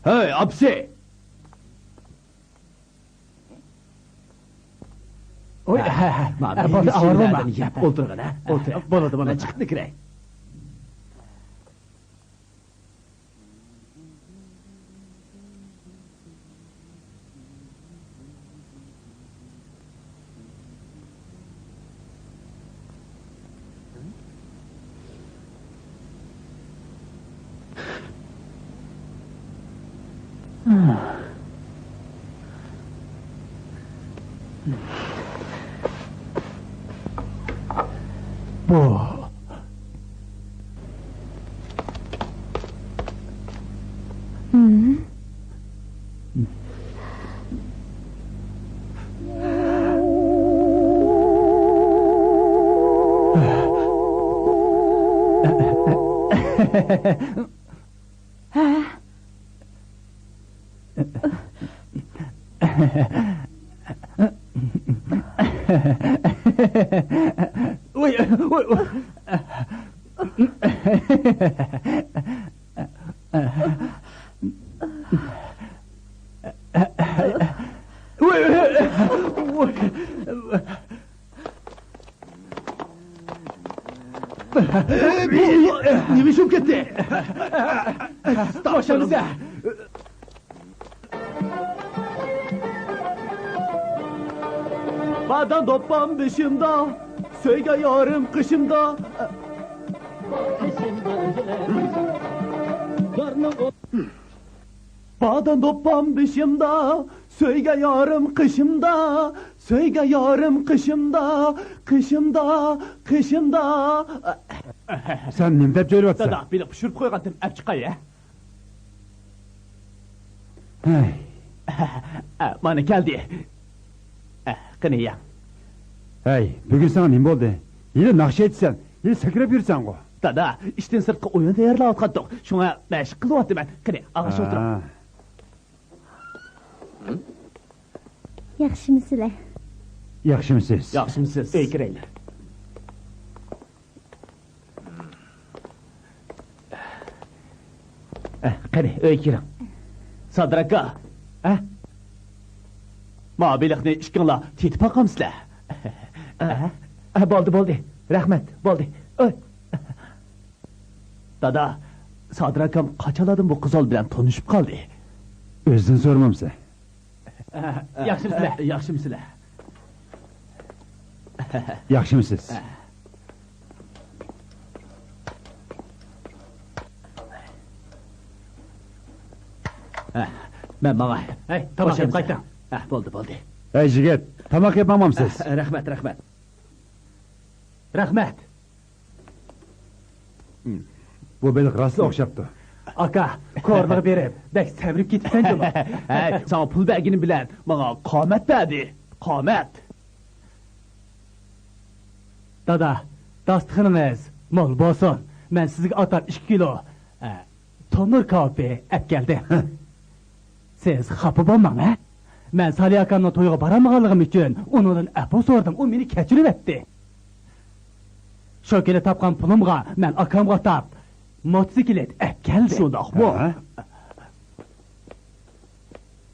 ھەي، ئاپىسى! ھوي، ھە، ھە، ھە. مانا ھە، بولدى، ئاۋارە بولما. يەپ ئولتۇرغىن، ھە؟ ئولتۇر. بولىدۇ، بولىدۇ. مەن چىقىپلا كىرەي. بۇ. ۋاي، ۋاي، ۋاي. نېمە ئىش بولۇپ كەتتى؟ باشلىمىز. بادام دوپپام بېشىمدا، سۆيگەن يارىم قېشىمدا. بادام دوپپام بېشىمدا، سۆيگەن يارىم قېشىمدا، سۆيگەن يارىم قېشىمدا، قېشىمدا، قېشىمدا. سەن نېمە دەپ يۈرۈۋاتىسەن؟ دادا، بېلىق پىشۇرۇپ قويغانتىم، ئەپ چىقاي ھە. ھەي. مانا كەلدى. قېنى يەڭ. ھەي، بۈگۈن ساڭا نېمە بولدى؟ ھېلى ناخشا ئېيتىسەن، ھېلى سەكرەپ يۈرسەنغۇ. دادا، ئىشتىن سىرتقى ئويۇن تەييارلاۋاتقانتۇق، شۇڭا مەشىق قىلىۋاتىمەن. قېنى، ئاغاش ئولتۇرۇڭ. ھە. ياخشىمۇسىلەر؟ ياخشىمۇسىز؟ ياخشىمۇسىز؟ ئۆيگە كىرەيلى. قېنى، ئۆيگە كىرىڭ. سادىر ئاكا. ھە؟ ما بېلىقنى ئىككىڭلار تېتىپ باقامسىلەر؟ ھە؟ ھە، بولدى، بولدى. رەھمەت، بولدى. ئۆي. دادا، سادىر ئاكام قاچانلاردىن بۇ قىزال بىلەن تونۇشۇپ قالدى؟ ئۆزىدىن سورىمامسەن؟ ياخشىمۇسىلەر؟ ياخشىمۇسىلەر؟ ياخشىمۇسىز؟ مەن ماڭاي. ھەي، تاماق يەپ قايتىڭ. ھە، بولدى، بولدى. ھەي، يىگىت، تاماق يەپ ماڭمامسىز؟ رەھمەت، رەھمەت. رەھمەت. بۇ بېلىق راستلا ئوخشاپتۇ. ئاكا، كورلىغا بېرىپ، بەك سەمرىپ كېتىپسەن جۇمۇ. ھەي، ساڭا پۇل بەرگىنىم بىلەن ماڭا قامەت بەردى. قامەت. دادا، داستىخىنىڭىز مول بولسۇن. مەن سىزگە ئاتاپ ئىككى كىلو، ئە، تونۇر كاۋىپى ئەپ كەلدىم. سىز خاپا بولماڭ، ھە؟ مەن سالى ئاكامنىڭ تويىغا بارالمىغانلىقىم ئۈچۈن ئۇنىڭدىن ئەپۇ سورىدىم، ئۇ مېنى كەچۈرۈۋەتتى. شۇ كۈنى تاپقان پۇلۇمغا مەن ئاكامغا ئاتاپ موتوسىكلىت ئەپ كەلدىم. شۇنداقمۇ؟ ھە؟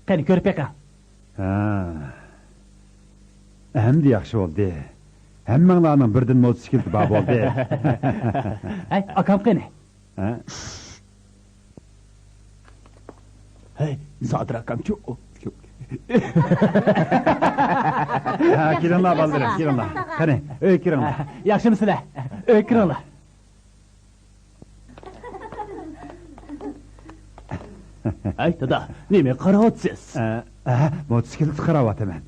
قېنى، كۆرۈپ بېقىڭ. ھە. ئەمدى ياخشى بولدى. ھەممەڭلارنىڭ بىردىن موتوسىكلىتى بار بولدى. ھەي، ئاكام قېنى؟ ھە؟ ھەي، سادىر ئاكامچۇ؟ ھە، كېلىڭلار بالىلىرىم، كېلىڭلار. قېنى، ئۆيگە كىرىڭلار. ياخشىمۇسىلەر؟ ئۆيگە كىرىڭلار. ھەي، دادا، نېمە قاراۋاتىسىز؟ ئە، ئە، موتوسىكلىتقا قاراۋاتىمەن.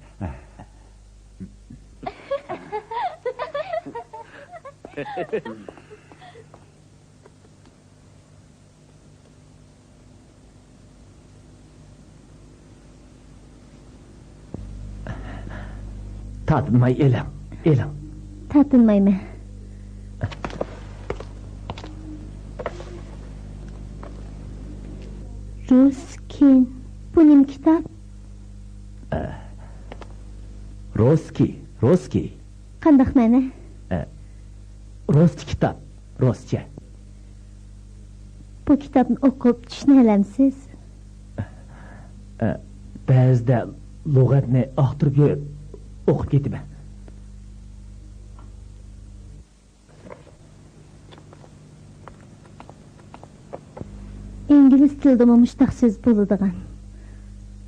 تارتىنماي ئېلىڭ، ئېلىڭ. تارتىنمايمەن. رۇسكىن، بۇ نېمە كىتاب؟ ئە، روسكىي، روسكىي. قانداق مەنە؟ ئە، رۇسچە كىتاب، رۇسچە. بۇ كىتابنى ئوقۇپ چۈشىنەلەمسىز؟ ئە، بەزىدە لۇغەتنى ئاختۇرۇپ يۈرۈپ ئوقۇپ كېتىمەن. ئىنگلىز تىلىدىمۇ مۇشتاق سۆز بولىدىغان.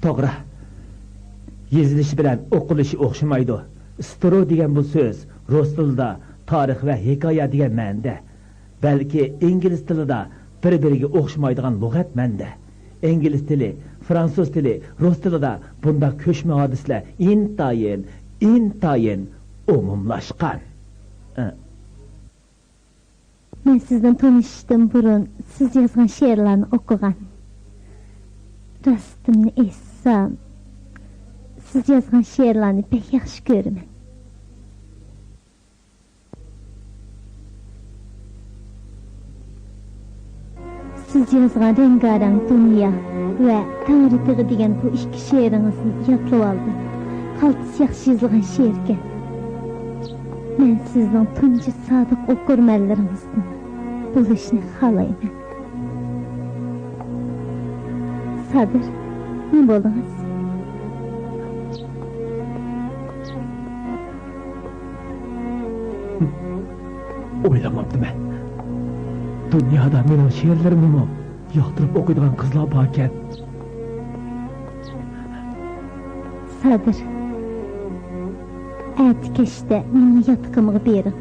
توغرا. يېزىلىشى بىلەن ئوقۇلۇشى ئوخشىمايدۇ. سترو دېگەن بۇ سۆز رۇس تىلىدا تارىخ ۋە ھېكايە دېگەن مەنىدە. بەلكى ئىنگلىز تىلىدا بىر-بىرىگە ئوخشىمايدىغان لۇغەت مەنىدە. ئىنگلىز تىلى، فرانسۇز تىلى، رۇس تىلىدا بۇنداق كۆچمە ھادىسىلەر ئىنتايىن، ئىنتايىن ئومۇملاشقان. مەن سىزدىن تونۇشۇشتىن بۇرۇن سىز يازغان شېئىرلارنى ئوقۇغان. راستىمنى ئېيتسام، سىز يازغان شېئىرلارنى بەك ياخشى كۆرىمەن. سىز يازغان رەڭگارەڭ دۇنيا ۋە تەڭرىتېغى دېگەن بۇ ئىككى شېئىرىڭىزنى يادلىۋالدىم. قالتىس ياخشى يېزىلغان شېئىركەن. مەن سىزنىڭ تۇنجى سادىق ئوقۇرمەنلىرىڭىزدىن بولۇشنى خالايمەن. سادىر، نېمە بولدىڭىز؟ ئويلىماپتىمەن. دۇنيادا مېنىڭ شېئىرلىرىمنىمۇ ياقتۇرۇپ ئوقۇيدىغان قىزلار باركەن. سادىر، ئەتە كەچتە مېنىڭ ياتىقىمغا بېرىڭ.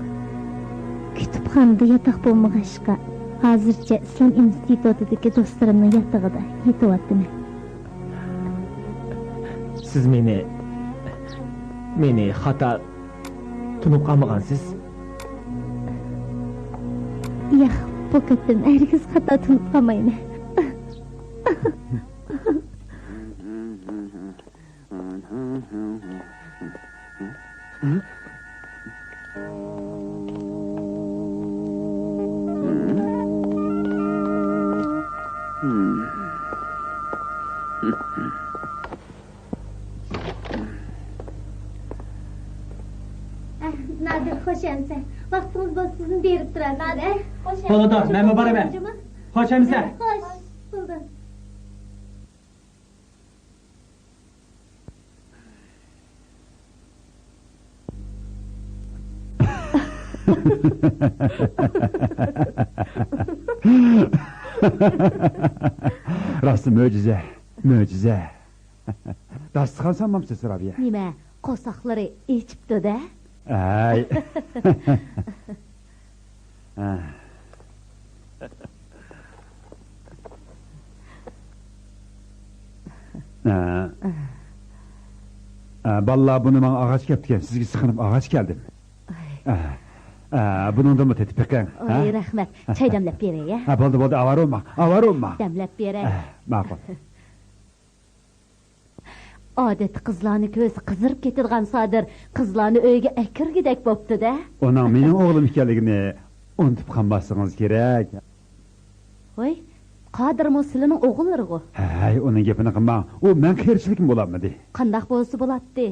كۇتۇپخانىدا ياتاق بولمىغاچقا، ھازىرچە ئىسلام ئىنستىتۇتىدىكى دوستلىرىمنىڭ ياتىقىدا يېتىۋاتىمەن. سىز مېنى، مېنى خاتا تونۇپ قالمىغانسىز؟ ياق، بۇ قېتىم ھەرگىز خاتا تونۇپ قالمايمەن. نادىر، خوش ئەمىسە. ۋاقتىڭىز بولسا سىزنى بېرىپ تۇرارمىز. نادىر، خوش ئەمىسە. بولىدۇ، مەنمۇ بارىمەن. خوش ئەمىسە. خوش، بولدى. راستتىن مۆجىزە، مۆجىزە. داستىخان سالمامسىز، رابىيە؟ نېمە، قورساقلىرى ئېچىپتۇ-دە؟ ئەي. ئە، ئە، بالىلار، بۇنى ماڭا ئاغاچ كەپتىكەن، سىزگە سىقىنىپ ئاغاچ كەلدىم. ئاي. ئە، ئە، بۇنىڭدىنمۇ تېتىپ بېقىڭ، ھە؟ ئاي، رەھمەت. چاي دەملەپ بېرەي، ھە؟ ھە، بولدى، بولدى، ئاۋارە بولماڭ، ئاۋارە بولماڭ. دەملەپ بېرەي. ئە، ماقۇل. ئادەتتە قىزلارنى كۆرسە قىزىرىپ كېتىدىغان سادىر قىزلارنى ئۆيگە ئەكىرگۈدەك بوپتۇ-دە. ئۇنىڭ مېنىڭ ئوغلۇم ئىكەنلىكىنى ئۇنتۇپ قالماسلىقىڭىز كېرەك. ۋاي، قادىرمۇ سىلىنىڭ ئوغۇللىرىغۇ. ھەي، ئۇنىڭ گېپىنى قىلماڭ. ئۇ مەن قېرىچىلىكىم بولالمىدى. قانداق بولسا بولاتتى.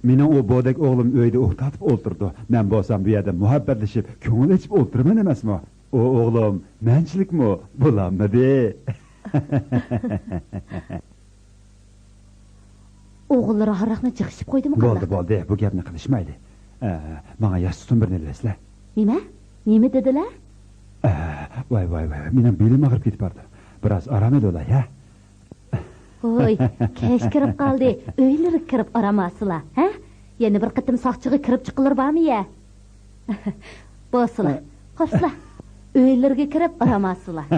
مېنىڭ ئۇ بودەك ئوغلۇم ئۆيدە ئۇھ تارتىپ ئولتۇرىدۇ. مەن بولسام بۇ يەردە مۇھەببەتلىشىپ، كۆڭۈل ئېچىپ ئولتۇرىمەن ئەمەسمۇ؟ ئۇ ئوغلۇم مەنچىلىكمۇ بولالمىدى. ئوغۇللىرى ھاراقنى جىق ئىچىپ قويدىمۇ قانداق؟ بولدى، بولدى، بۇ گەپنى قىلىشمايلى. ئە، ماڭا ياستۇقتىن بىرنى ئېلىۋەتسىلە. نېمە؟ نېمە دېدىلە؟ ئە، ۋاي، ۋاي، ۋاي، مېنىڭ بېلىم ئاغرىپ كېتىپ بارىدۇ. بىراز ئارام ئېلىۋالاي، ھە؟ ھوي، كەچ كىرىپ قالدى. ئۆيلىرىگە كىرىپ ئارام ئالسىلا، ھە؟ يەنە بىر قېتىم ساقچىغا كىرىپ چىققىلى بارمۇ يە؟ بولسىلا، قاپسىلا. ئۆيلىرىگە كىرىپ ئارام ئالسىلا، ھە؟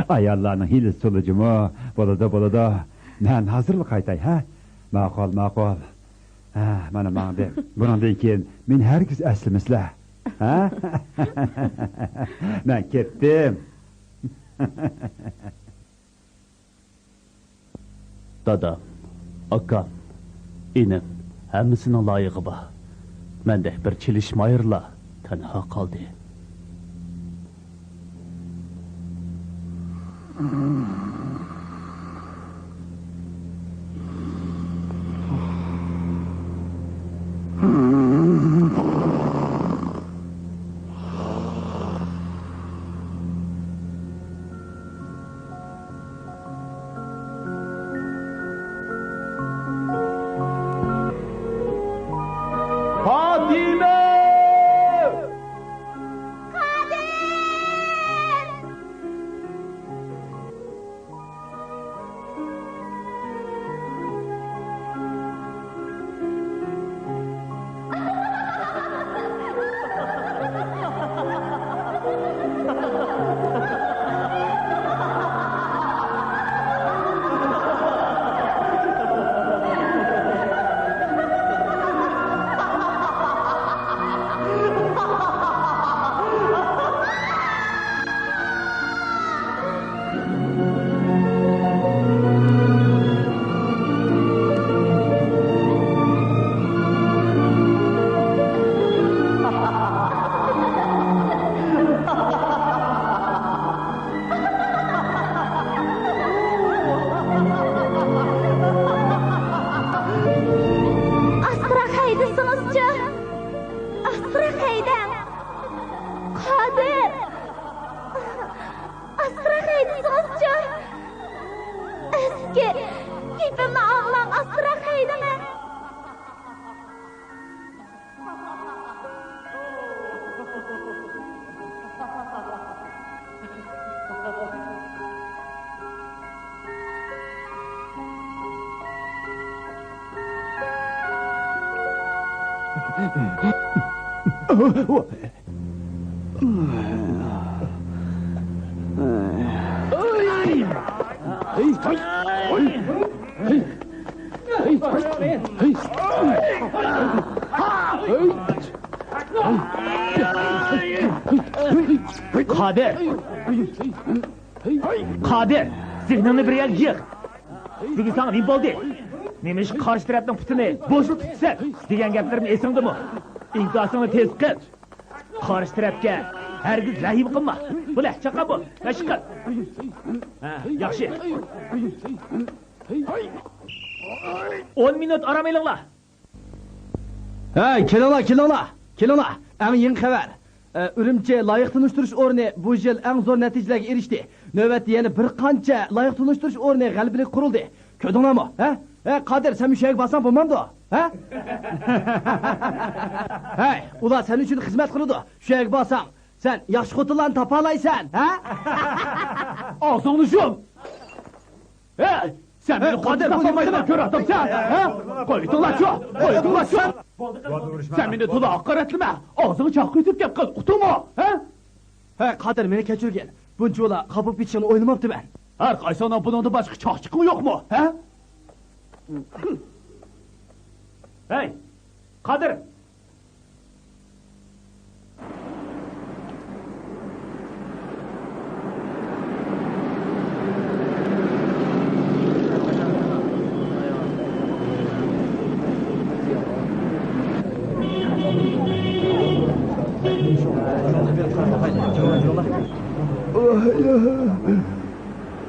ئاياللارنىڭ ھىيلىسى تولا جۇمۇ. بولىدۇ، بولىدۇ. مەن ھازىرلا قايتاي، ھە؟ ماقۇل، ماقۇل. ھە، مانا ماڭدىم. بۇنىڭدىن كېيىن مېنى ھەرگىز ئەسلىمەسلەر. ھە؟ مەن كەتتىم. دادام، ئاكام، ئىنىم، ھەممىسىنىڭ لايىقى بار. مەندەك بىر چېلىشمايېرلا تەنھا قالدى. پاتىمە! قادىر! ئاستىراق ھەيدىسىڭىزچۇ؟ ئاستىراق ھەيدەڭ! قادىر! ئاستىراق ھەيدىسىڭىزچۇ؟ ئەسكى، گېپىمنى ئاڭلاڭ، ئاستىراق ھەيدىڭە! قادىر! قادىر! زېھنىڭنى بىر يەرگە يىغ! بۈگۈن ساڭا نېمە بولدى؟ نېمىشقا قارشى تەرەپنىڭ پۇتىنى بوشلا تۇتىسەن دېگەن گەپلىرىمنى ئېسىڭدىمۇ؟ ئىنكاسىڭنى تېز قىل. قارشى تەرەپكە ھەرگىز رەھىم قىلما. بۇلە، چاققان بول، مەشىق قىل. ھە، ياخشى. ئون مىنۇت ئارام ئېلىڭلار. ھەي، كېلىڭلار، كېلىڭلار، كېلىڭلار. ئەڭ يېڭى خەۋەر. ئە، ئۈرۈمچى لايىق تونۇشتۇرۇش ئورنى بۇ يىل ئەڭ زور نەتىجىلەرگە ئېرىشتى. نۆۋەتتە يەنە بىر قانچە لايىق تونۇشتۇرۇش ئورنى غەلىبىلىك قۇرۇلدى. كۆردۈڭلارمۇ؟ ھە؟ ھە، قادىر، سەن شۇ يەرگە بارساڭ بولمامدۇ؟ ھە؟ ھەي، ئۇلار سەن ئۈچۈن خىزمەت قىلىدۇ. شۇ يەرگە بارساڭ، سەن ياخشى خوتۇنلارنى تاپالايسەن، ھە؟ ئاغزىڭنى يۇم! ھەي، سەن مېنى قادىر، بۇ نېمە قىلىدۇ؟ كۆر ئادەم سەن، ھە؟ قويدۇڭلارچۇ، قويدۇڭلارچۇ! سەن مېنى تولا ھاقارەتلىمە! ئاغزىڭنى چاققا ئېتىپ گەپ قىل، ئۇقتۇڭمۇ، ھە؟ ھەي، قادىر، مېنى كەچۈرگىن. بۇنچىۋالا خاپا بولۇپ كېتىشىڭنى ئويلىماپتىمەن. ھەر قايسىڭنىڭ بۇنىڭدىن باشقا چاقچىقىڭ يوقمۇ، ھە؟ ھەي، قادىر!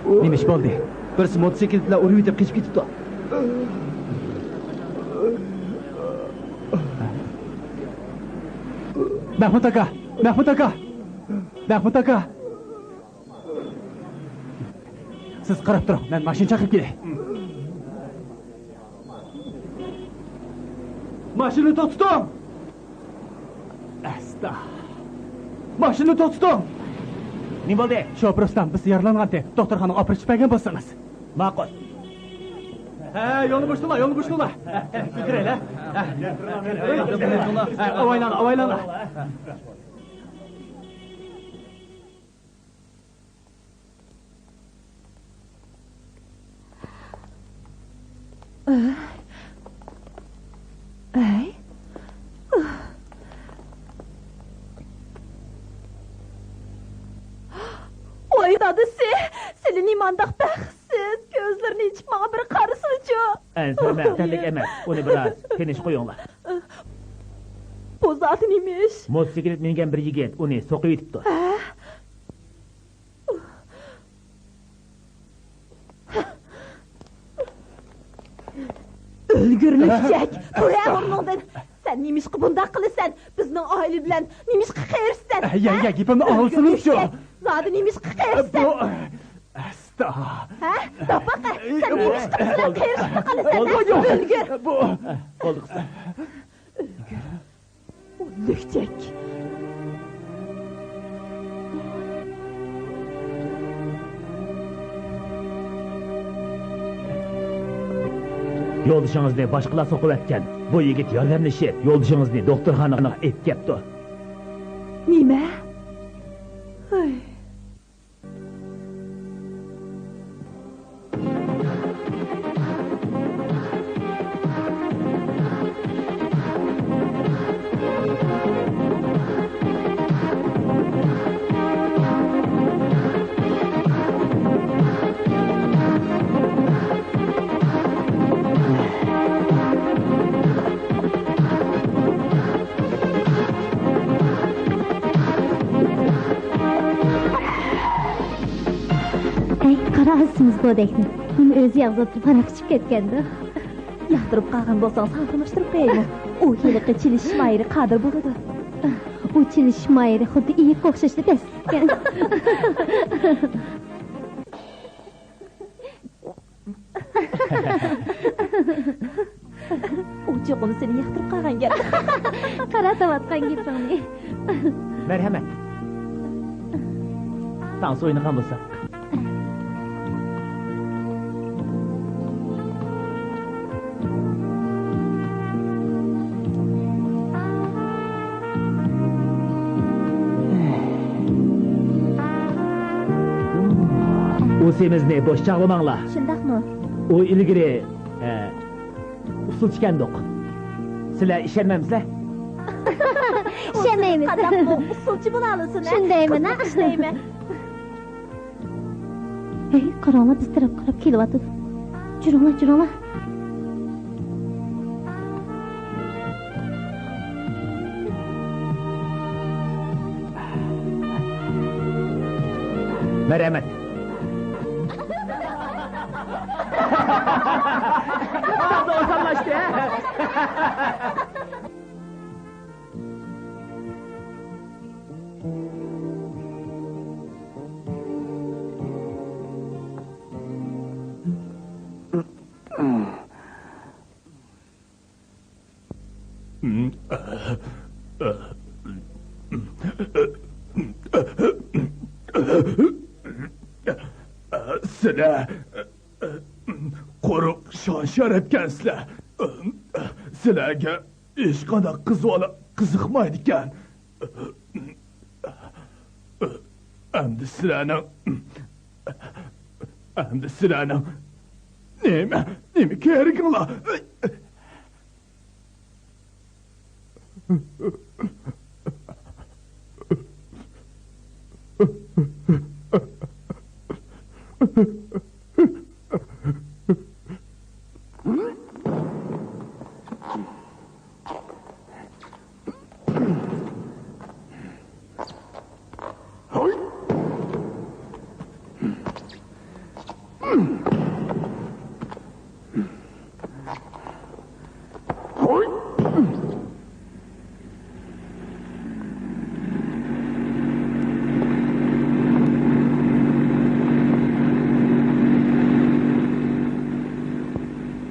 نېمە ئىش بولدى؟ بىرسى موتوسىكلىت بىلەن ئۇرۇۋېتىپ قېچىپ كېتىپتۇ. مەھمۇت ئاكا! مەھمۇت ئاكا! مەھمۇت ئاكا! سىز قاراپ تۇرۇڭ، مەن ماشىنا چاقىرىپ كېلەي. ماشىنىنى توختىتىڭ! ئەستا! ماشىنىنى توختىتىڭ! نېمە بولدى؟ شوپۇر ئۇستام، بىز يارىلانغانتى، دوختۇرخانىغا ئاپىرىپ بەرگەن بولسىڭىز. ماقۇل. ھە، يولنى بوشىتىڭلار، يولنى بوشىتىڭلار. ھە، كۆتۈرەيلى، ھە. ھە، ئاۋايلاڭلار، ئاۋايلاڭلار. ئەي. ۋاي دادىسى، سىلى نېمانداق بەختسىز، كۆزلىرىنى ئېچىپ ماڭا بىر قارىسىچۇ. ئەنسىرىمە، تەملىك ئەمەس، ئۇنى بىراز تىنچ قويۇڭلار. بۇ زادى نېمە ئىش؟ موتوسىكلىت مىنگەن بىر يىگىت ئۇنى سوقۇۋېتىپتۇ. ھە؟ ئۆلگۈر لۈكچەك! تۇر ھە ئورنۇڭدىن! سەن نېمىشقا بۇنداق قىلىسەن؟ بىزنىڭ ئائىلە بىلەن نېمىشقا قىرىشىسەن؟ ھە؟ يەڭگە، گېپىمنى ئاڭلىسىڭىزچۇ! زادى نېمىشقا قىرىشىسەن؟ بۇ، ئەستا! ھە؟ داپاقا! سەن نېمىشقا بىز بىلەن قىرىشىشقا قالىسەن؟ ھە؟ ئۆلگۈر! بۇ، بولدى قىزىم. ئۆلگۈر! ئۇ لۈكچەك. يولدىشىڭىزنى باشقىلار سوقۇۋەتكەن. بۇ يىگىت ياردەملىشىپ، يولدىشىڭىزنى دوختۇرخانىغا ئېلىپ كەپتۇ. نېمە؟ ھەي. ھەي، قارا ئاز سېمىز گۆدەكنى. بۇنى ئۆزى ياغزاپ پاراق ئىچىپ كەتكەندۇ. ياقتۇرۇپ قالغان بولساڭ، ساڭا تونۇشتۇرۇپ قويايمۇ؟ ئۇ ھېلىقى چېلىش ماھىرى قادىر بولىدۇ. ئۇ چېلىش ماھىرى خۇددى ئېيىققا ئوخشاشلا دەسسىكەن. ئۇ چوقۇم سېنى ياقتۇرۇپ قالغان گەپ. قاراتىۋاتقان گېپىڭنى. مەرھەمەت. تانسا ئوينىغان بولساق. ئۇ سېمىزنى بوش چاغلىماڭلار. شۇنداقمۇ؟ ئۇ ئىلگىرى، ئە، ئۇسسۇلچىكەندۇق. سىلەر ئىشەنمەمسىلەر؟ ئىشەنمەيمىز. قانداقمۇ ئۇسسۇلچى بولالىسۇن، ھە؟ شۇندايمەن، ھە؟ ئىشلەيمەن. ھەي، قاراڭلار، بىز تەرەپ قاراپ كېلىۋاتىدۇ. جۈرۈڭلار، جۈرۈڭلار. مەرھەمەت. تازا ئوساللاشتى، ھە؟ سىلەر قۇرۇق شان-شەرەپكەنسىلەر. سىلەرگە ھېچقانداق قىز بالا قىزىقمايدىكەن. ئەمدى سىلەرنىڭ، ئەمدى سىلەرنىڭ نېمە، نېمە كېرىكىڭلار؟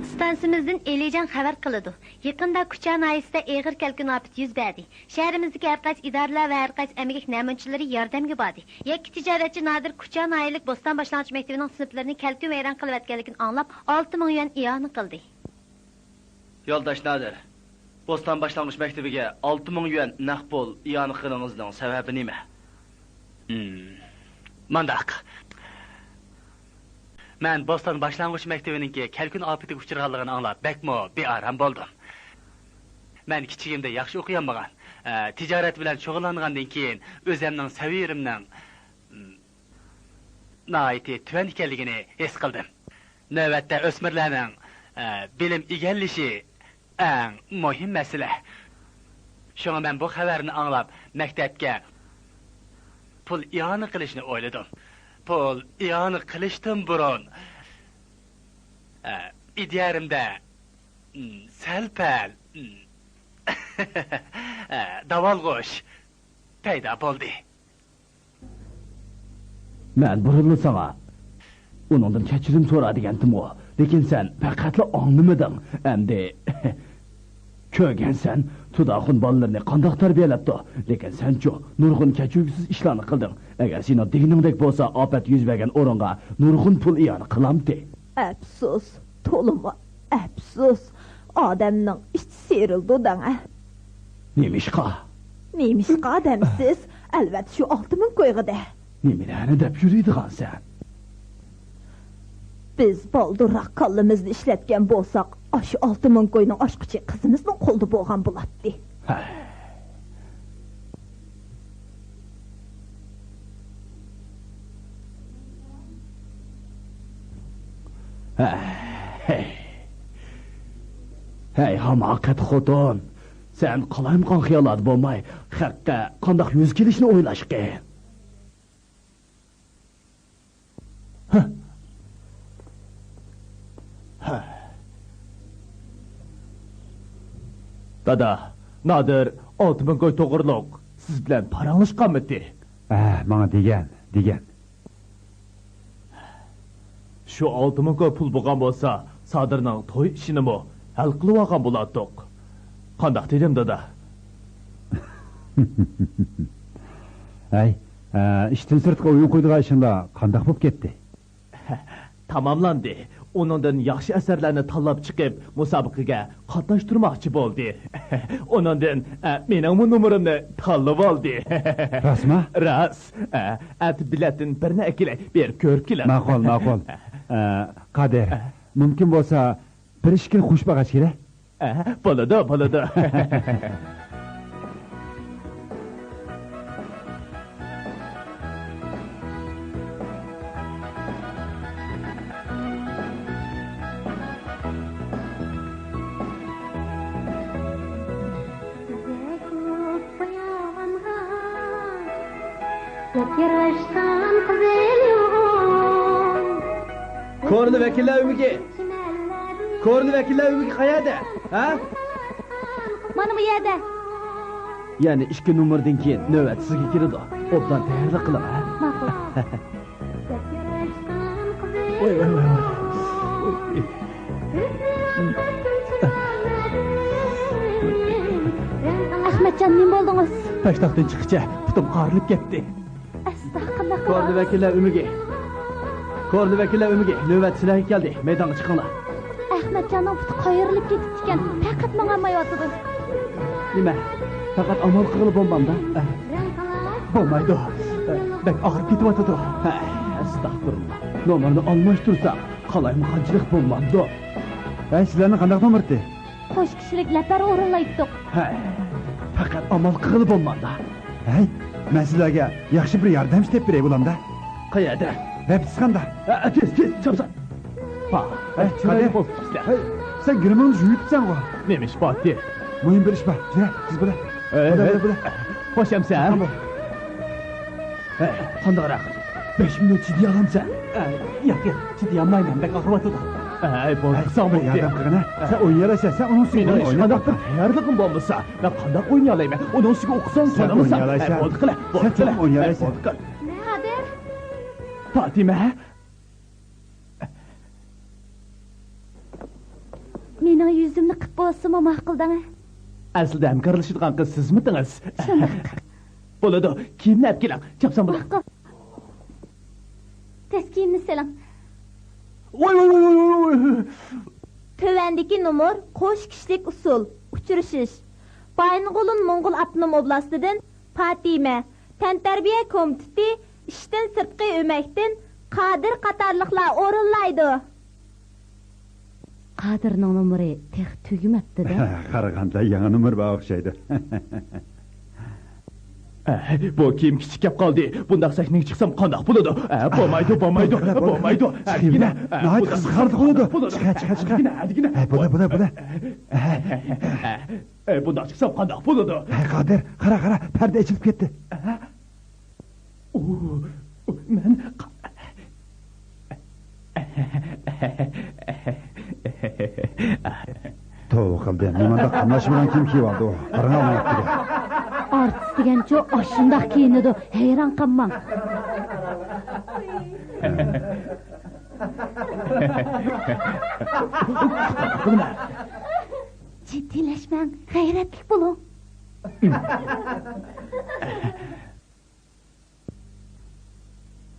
ئىستانسىمىزدىن ئېلىجان خەۋەر قىلىدۇ. يېقىندا كۇچا ناھىيەسىدە ئېغىر كەلكۈن ئاپىتى يۈز بەردى. شەھىرىمىزدىكى ھەرقايسى ئىدارىلەر ۋە ھەرقايسى ئەمگەك نەمۇنىچىلىرى ياردەمگە باردى. يەككە تىجارەتچى نادىر كۇچا ناھىيەلىك بوستان باشلانغۇچ مەكتىۋىنىڭ سىنىپلىرىنى كەلكۈن ۋەيران قىلىۋەتكەنلىكىنى ئاڭلاپ، ئالتە مىڭ يۈەن ئىئانە قىلدى. يولداش نادىر، بوستان باشلانغۇچ مەكتىۋىگە ئالتە مىڭ يۈەن نەق پۇل ئىئانە قىلغىنىڭىزنىڭ سەۋەبى نېمە؟ ھىم، مانداق. مەن بوستان باشلانغۇچ مەكتىۋىنىڭكى كەلكۈن ئاپىتىگە ئۇچرىغانلىقىنى ئاڭلاپ، بەكمۇ بىئارام بولدۇم. مەن كىچىكىمدە ياخشى ئوقۇيالمىغان، ئە، تىجارەت بىلەن شۇغۇللانغاندىن كېيىن، ئۆزەمنىڭ سەۋىيەمنىڭ، م، ناھايىتى تۆۋەن ئىكەنلىكىنى ھېس قىلدىم. نۆۋەتتە ئۆسمۈرلەرنىڭ، ئە، بىلىم ئىگىلىشى ئەڭ مۇھىم مەسىلە. شۇڭا مەن بۇ خەۋەرنى ئاڭلاپ، مەكتەپكە پۇل ئىئانە قىلىشنى ئويلىدىم. پۇل ئىئانە قىلىشتىن بۇرۇن، ئە، ئىدىيەمدە، م، سەل-پەل، م، ئە، داۋالغۇش پەيدا بولدى. مەن بۇرۇنلا ساڭا ئۇنىڭدىن كەچۈرۈم سورا دېگەنتىمغۇ، لېكىن سەن پەقەتلا ئاڭلىمىدىڭ. ئەمدى كۆرگەنسەن، تۇداخۇن بالىلىرىنى قانداق تەربىيەلەپتۇ، لېكىن سەنچۇ نۇرغۇن كەچۈرگۈسىز ئىشلارنى قىلدىڭ. ئەگەر سېنىڭ دېگىنىڭدەك بولسا، ئاپەت يۈز بەرگەن ئورۇنغا نۇرغۇن پۇل ئىئانە قىلامتى؟ ئەپسۇس، تولىمۇ ئەپسۇس. ئادەمنىڭ ئىچى سىيرىلىدۇ دەڭە. نېمىشقا؟ نېمىشقا دەمسىز؟ ئەلۋەتتە، شۇ ئالتە مىڭ كويغا دە. نېمىلەرنى دەپ يۈرىدىغانسەن؟ بىز بالدۇرراق كاللىمىزنى ئىشلەتكەن بولساق، ئاشۇ ئالتە مىڭ كوينىڭ ئاچقۇچى قىزىمىزنىڭ قولىدا بولغان بولاتتى. ھەي. ھەي. ھەي، ھاماقەت خوتۇن! سەن قالايمىقان خىياللاردا بولماي، خەققە قانداق يۈز كېلىشنى ئويلاشقىن. ھە. ھە. دادا، نادىر ئالتە مىڭ كوي توغرۇلۇق سىز بىلەن پاراڭلاشقانمىدى؟ ھە، ماڭا دېگەن، دېگەن. شۇ ئالتە مىڭ كوي پۇل بولغان بولسا، سادىرنىڭ توي ئىشىنىمۇ ھەل قىلىۋالغان بولاتتۇق. قانداق دېدىم، دادا؟ ھەي، ئە، ئىشتىن سىرتقى ئويۇن قويىدىغان ئىشىڭلار قانداق بولۇپ كەتتى؟ تاماملاندى. ئۇنىڭدىن ياخشى ئەسەرلەرنى تاللاپ چىقىپ، مۇسابىقىگە قاتناشتۇرماقچى بولدى. ئۇنىڭدىن، ئە، مېنىڭمۇ نومۇرۇمنى تاللىۋالدى. راستمۇ؟ راست. ئە، ئەتە بېلەتتىن بىرنى ئەكېلەي، بېرىپ كۆرۈپ كېلىڭ. ماقۇل، ماقۇل. ئە، قادىر، مۇمكىن بولسا، بىر ئىككىنى قوشۇپ ئالغاچ كېرە. ئە، بولىدۇ، بولىدۇ. ياراشقان قىزىل يۇغۇن. كورلا ۋەكىللەر ئۆمىكى. كورلا ۋەكىللەر ئۆمىكى قەيەردە؟ ھە؟ مانا بۇ يەردە. يەنە ئىككى نومۇردىن كېيىن نۆۋەت سىزگە كېلىدۇ. ئوبدان تەييارلىق قىلىڭ، ھە؟ ماقۇل. ۋاي، ۋاي، ۋاي، ۋاي. ئەخمەتجان، نېمە بولدىڭىز؟ پەشتاقتىن چىققىچە پۇتۇم قارىلىپ كەتتى. ئەستەغپۇرۇللا. كورلا ۋەكىللەر ئۆمىكى. كورلا ۋەكىللەر ئۆمىكى، نۆۋەت سىلەرگە كەلدى. مەيدانغا چىقىڭلار. ئەخمەتجاننىڭ پۇتى قايرىلىپ كېتىپتىكەن، پەقەت ماڭالمايۋاتىدۇ. نېمە؟ پەقەت ئامال قىلغىلى بولمامدا؟ بولمايدۇ. بەك ئاغرىپ كېتىۋاتىدۇ. ھە، ئەستەغپۇرۇللا. نومۇرنى ئالماشتۇرساق، قالايمىقانچىلىق بولمامدۇ؟ ھەي، سىلەرنىڭ قانداق نومۇرتى؟ قوش كىشىلىك لەپەر ئورۇنلايتتۇق. ھە، پەقەت ئامال قىلغىلى بولمامدا؟ ھەي، مەن سىلەرگە ياخشى بىر ياردەمچى تېپىپ بېرەي بولامدا؟ قەيەردە؟ بەپتىسخانىدا. ھە، تېز، تېز، چاپسان. ھە، ھە، قادىر. ھەي، سەن گىرىمىڭنى يۇيۇۋېتىپسەنغۇ؟ نېمە ئىش بارتى؟ مۇھىم بىر ئىش بار. يۈرە، تېز بولە. ھەي، بولە، ھەي. بولە، بولە. خوش ئەمسەن؟ ھە، قانداقراق؟ بەش مىنۇت چىدىيالامسەن؟ ئە، ياق، ياق، چىدىيالمايمەن، بەك ئاغرىۋاتىدۇ. ئەي، بولدى، ساڭا بىر ياردەم قىلغىنە. سەن ئوينىيالايسەن، سەن ئۇنىڭ ئۈستىگە مېنىڭ ئويناپ ھېچقانداق بىر تەييارلىقىم بولمىسا، مەن قانداق ئوينىيالايمەن؟ ئۇنىڭ ئۈستىگە ئوقۇسام، سەن سانىمىسام. ئوينىيالايسەن. ئەي، بولدى، قىلە، بولدى، سەن چوقۇم قىلە. ئوينىيالايسەن. ئەي، بولدى، قىلە. قادىر! پاتىمە! مېنىڭ يۈزۈمنى قىپ بولسىمۇ ماقۇل دەڭە. ئەسلىدە ھەمكارلىشىدىغان قىز سىزمىتىڭىز؟ شۇنداق. بولىدۇ، كىيىمنى ئەپ كېلىڭ، چاپسان بولۇڭ. ماقۇل. تېز كىيىمنى سېلىڭ. ۋاي، ۋاي، ۋاي، ۋاي، ۋاي، ۋاي. تۆۋەندىكى نومۇر قوش كىشىلىك ئۇسسۇل، ئۇچرىشىش. بايىنغولىن موڭغۇل ئاپتونوم ئوبلاستىدىن پاتىمە، تەنتەربىيە كومىتېتى، ئىشتىن سىرتقى ئۆمەكتىن قادىر قاتارلىقلار ئورۇنلايدۇ. قادىرنىڭ نومۇرى تېخى تۈگىمەپتۇ-دە. قارىغاندا يېڭى نومۇر بار ئوخشايدۇ. ئە، بۇ كىيىم كىچىك كەپ قالدى. بۇنداق سەھنىگە چىقسام قانداق بولىدۇ؟ ئە، بولمايدۇ، بولمايدۇ، بولمايدۇ. ئە، دېگىنە، ئە، ناھايىتى قىزىقارلىق بولىدۇ. چىقە، چىقە، چىقە. دېگىنە، ئە، دېگىنە. ئە، بولە، بولە، بولە. ئە، بۇنداق چىقسام قانداق بولىدۇ؟ ھەي، قادىر، قارا، قارا، پەردە ئېچىلىپ كەتتى. ئە؟ ئۇ، مەن قا-، توۋا قىلدى، نېمانداق قاملاشمىغان كىيىم كىيىۋالدى ئۇ. قاراڭ ئۇنىڭ ئەپكىگە. ئارتىس دېگەنچۇ ئاشۇنداق كىيىنىدۇ، ھەيران قالماڭ. جىددىيلەشمەڭ، غەيرەتلىك بولۇڭ.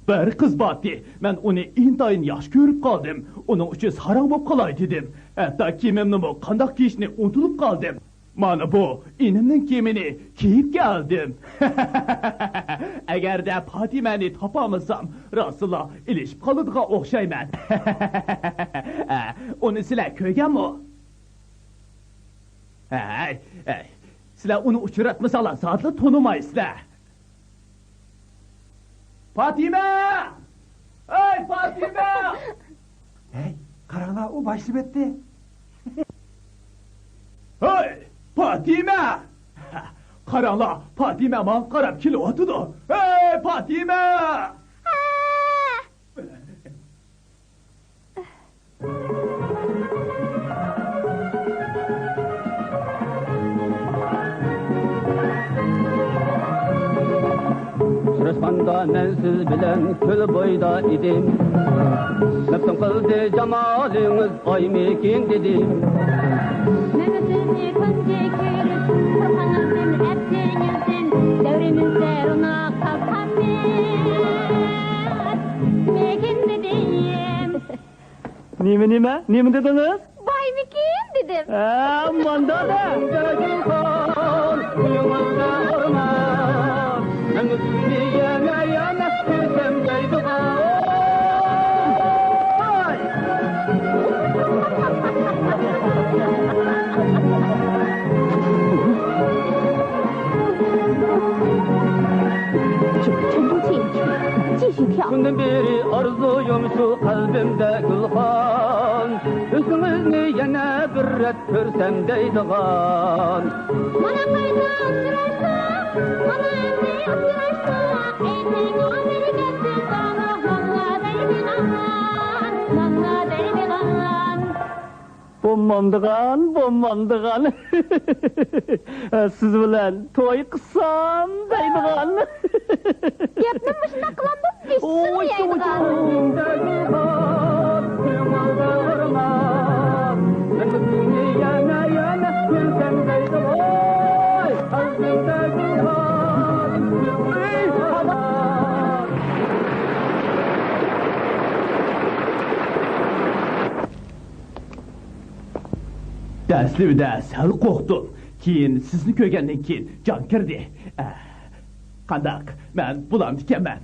بىر قىز بارتى، مەن ئۇنى ئىنتايىن ياخشى كۆرۈپ قالدىم. ئۇنىڭ ئۈچۈن ساراڭ بولۇپ قالاي دېدىم. ھەتتا كىيىمىمنىمۇ قانداق كىيىشنى ئۇنتۇلۇپ قالدىم. مانا بۇ ئىنىمنىڭ كىيىمىنى كىيىپ كەلدىم. ئەگەردە پاتىمەنى تاپالمىسام، راستلا ئېلىشىپ قالىدىغان ئوخشايمەن. ئۇنى سىلەر كۆرگەنمۇ؟ ھەي، ھەي، سىلەر ئۇنى ئۇچراتمىساڭلار، زادىلا تونۇمايسىلەر. پاتىمە! ھەي، پاتىمە! ھەي، قاراڭلار، ئۇ باشلىۋەتتى. ھەي، پاتىمە! قاراڭلار، پاتىمە ماڭا قاراپ كېلىۋاتىدۇ. ھەي، پاتىمە! ئۇچراشقاندا مەن سىز بىلەن كۆل بويىدا ئىدىم. مەپتۇن قىلدى جامالىڭىز ئايمىكىن دېدىم. مەن سىزنى تۇنجى كۆرۈپ، قورققىنىمدىن، ئەپسىنىمدىن، دەۋرىمىزدە روناق تاپقانمىز. مېكىن دېدىم. نېمە، نېمە؟ نېمە دېدىڭىز؟ بايمىكىن دېدىم. ھە، مانداق-دە. كۈندىن بېرى ئارزۇيۇم شۇ قەلبىمدە گۈلخان، ئۆزىڭىزنى يەنە بىر رەت كۆرسەم دەيدىغان. مانا قايتا ئۇچراشتۇق، مانا ئەمدى ئۇچراشتۇق، ئېيتىڭ بىر گەپ سۆزلەرنى ماڭا دەيدىغان، ماڭا دەيدىغان. بولمامدىغان، بولمامدىغان. سىز بىلەن توي قىلسام دەيدىغان. گەپنى مۇشۇنداق قىلامدۇ؟ ۋىششىڭ دەيدىغان. دەسلىپىدە سەل قورقتۇم. كېيىن سىزنى كۆرگەندىن كېيىن جان كىردى. ئە، قانداق؟ مەن بولامدىكەنمەن؟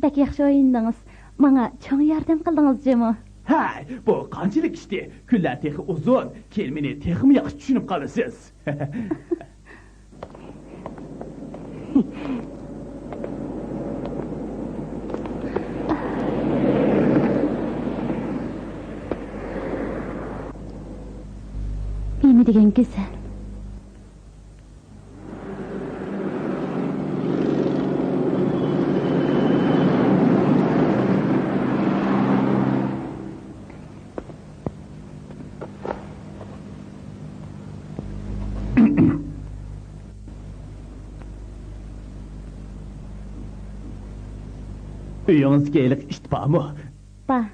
بەك ياخشى ئوينىدىڭىز. ماڭا چوڭ ياردەم قىلدىڭىز جۇمۇ. ھەي، بۇ قانچىلىك ئىشتى؟ كۈنلەر تېخى ئۇزۇن. كېيىن مېنى تېخىمۇ ياخشى چۈشىنىپ قالىسىز. نېمە دېگەن گۈزەل. ئۆيىڭىزدىكى ھېلىقى ئىت بارمۇ؟ بار.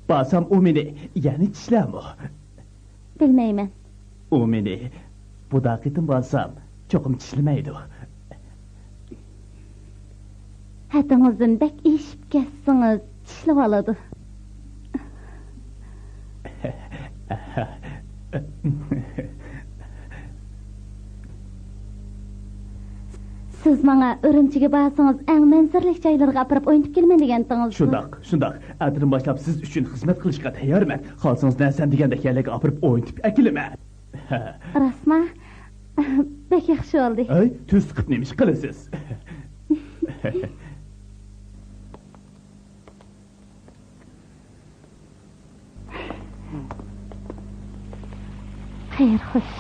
بارسام ئۇ مېنى يەنە چىشلەرمۇ؟ بىلمەيمەن. ئۇ مېنى بۇدا قېتىم بارسام چوقۇم چىشلىمەيدۇ. ھەددىڭىزدىن بەك ئېشىپ كەتسىڭىز چىشلىۋالىدۇ. سىز ماڭا ئۈرۈمچىگە بارسىڭىز ئەڭ مەنزىرىلىك جايلىرىغا ئاپىرىپ ئوينىتىپ كېلىمەن دېگەنتىڭىز. شۇنداق، شۇنداق. ئەتىدىن باشلاپ سىز ئۈچۈن خىزمەت قىلىشقا تەييارمەن. خالىسىڭىز نە سەن دېگەندەك يەرلەرگە ئاپىرىپ ئوينىتىپ ئەكېلىمەن. راستما؟ بەك ياخشى بولدى. ئەي، تۈز قىپ نېمە ئىش قىلىسىز؟ خەير خوش.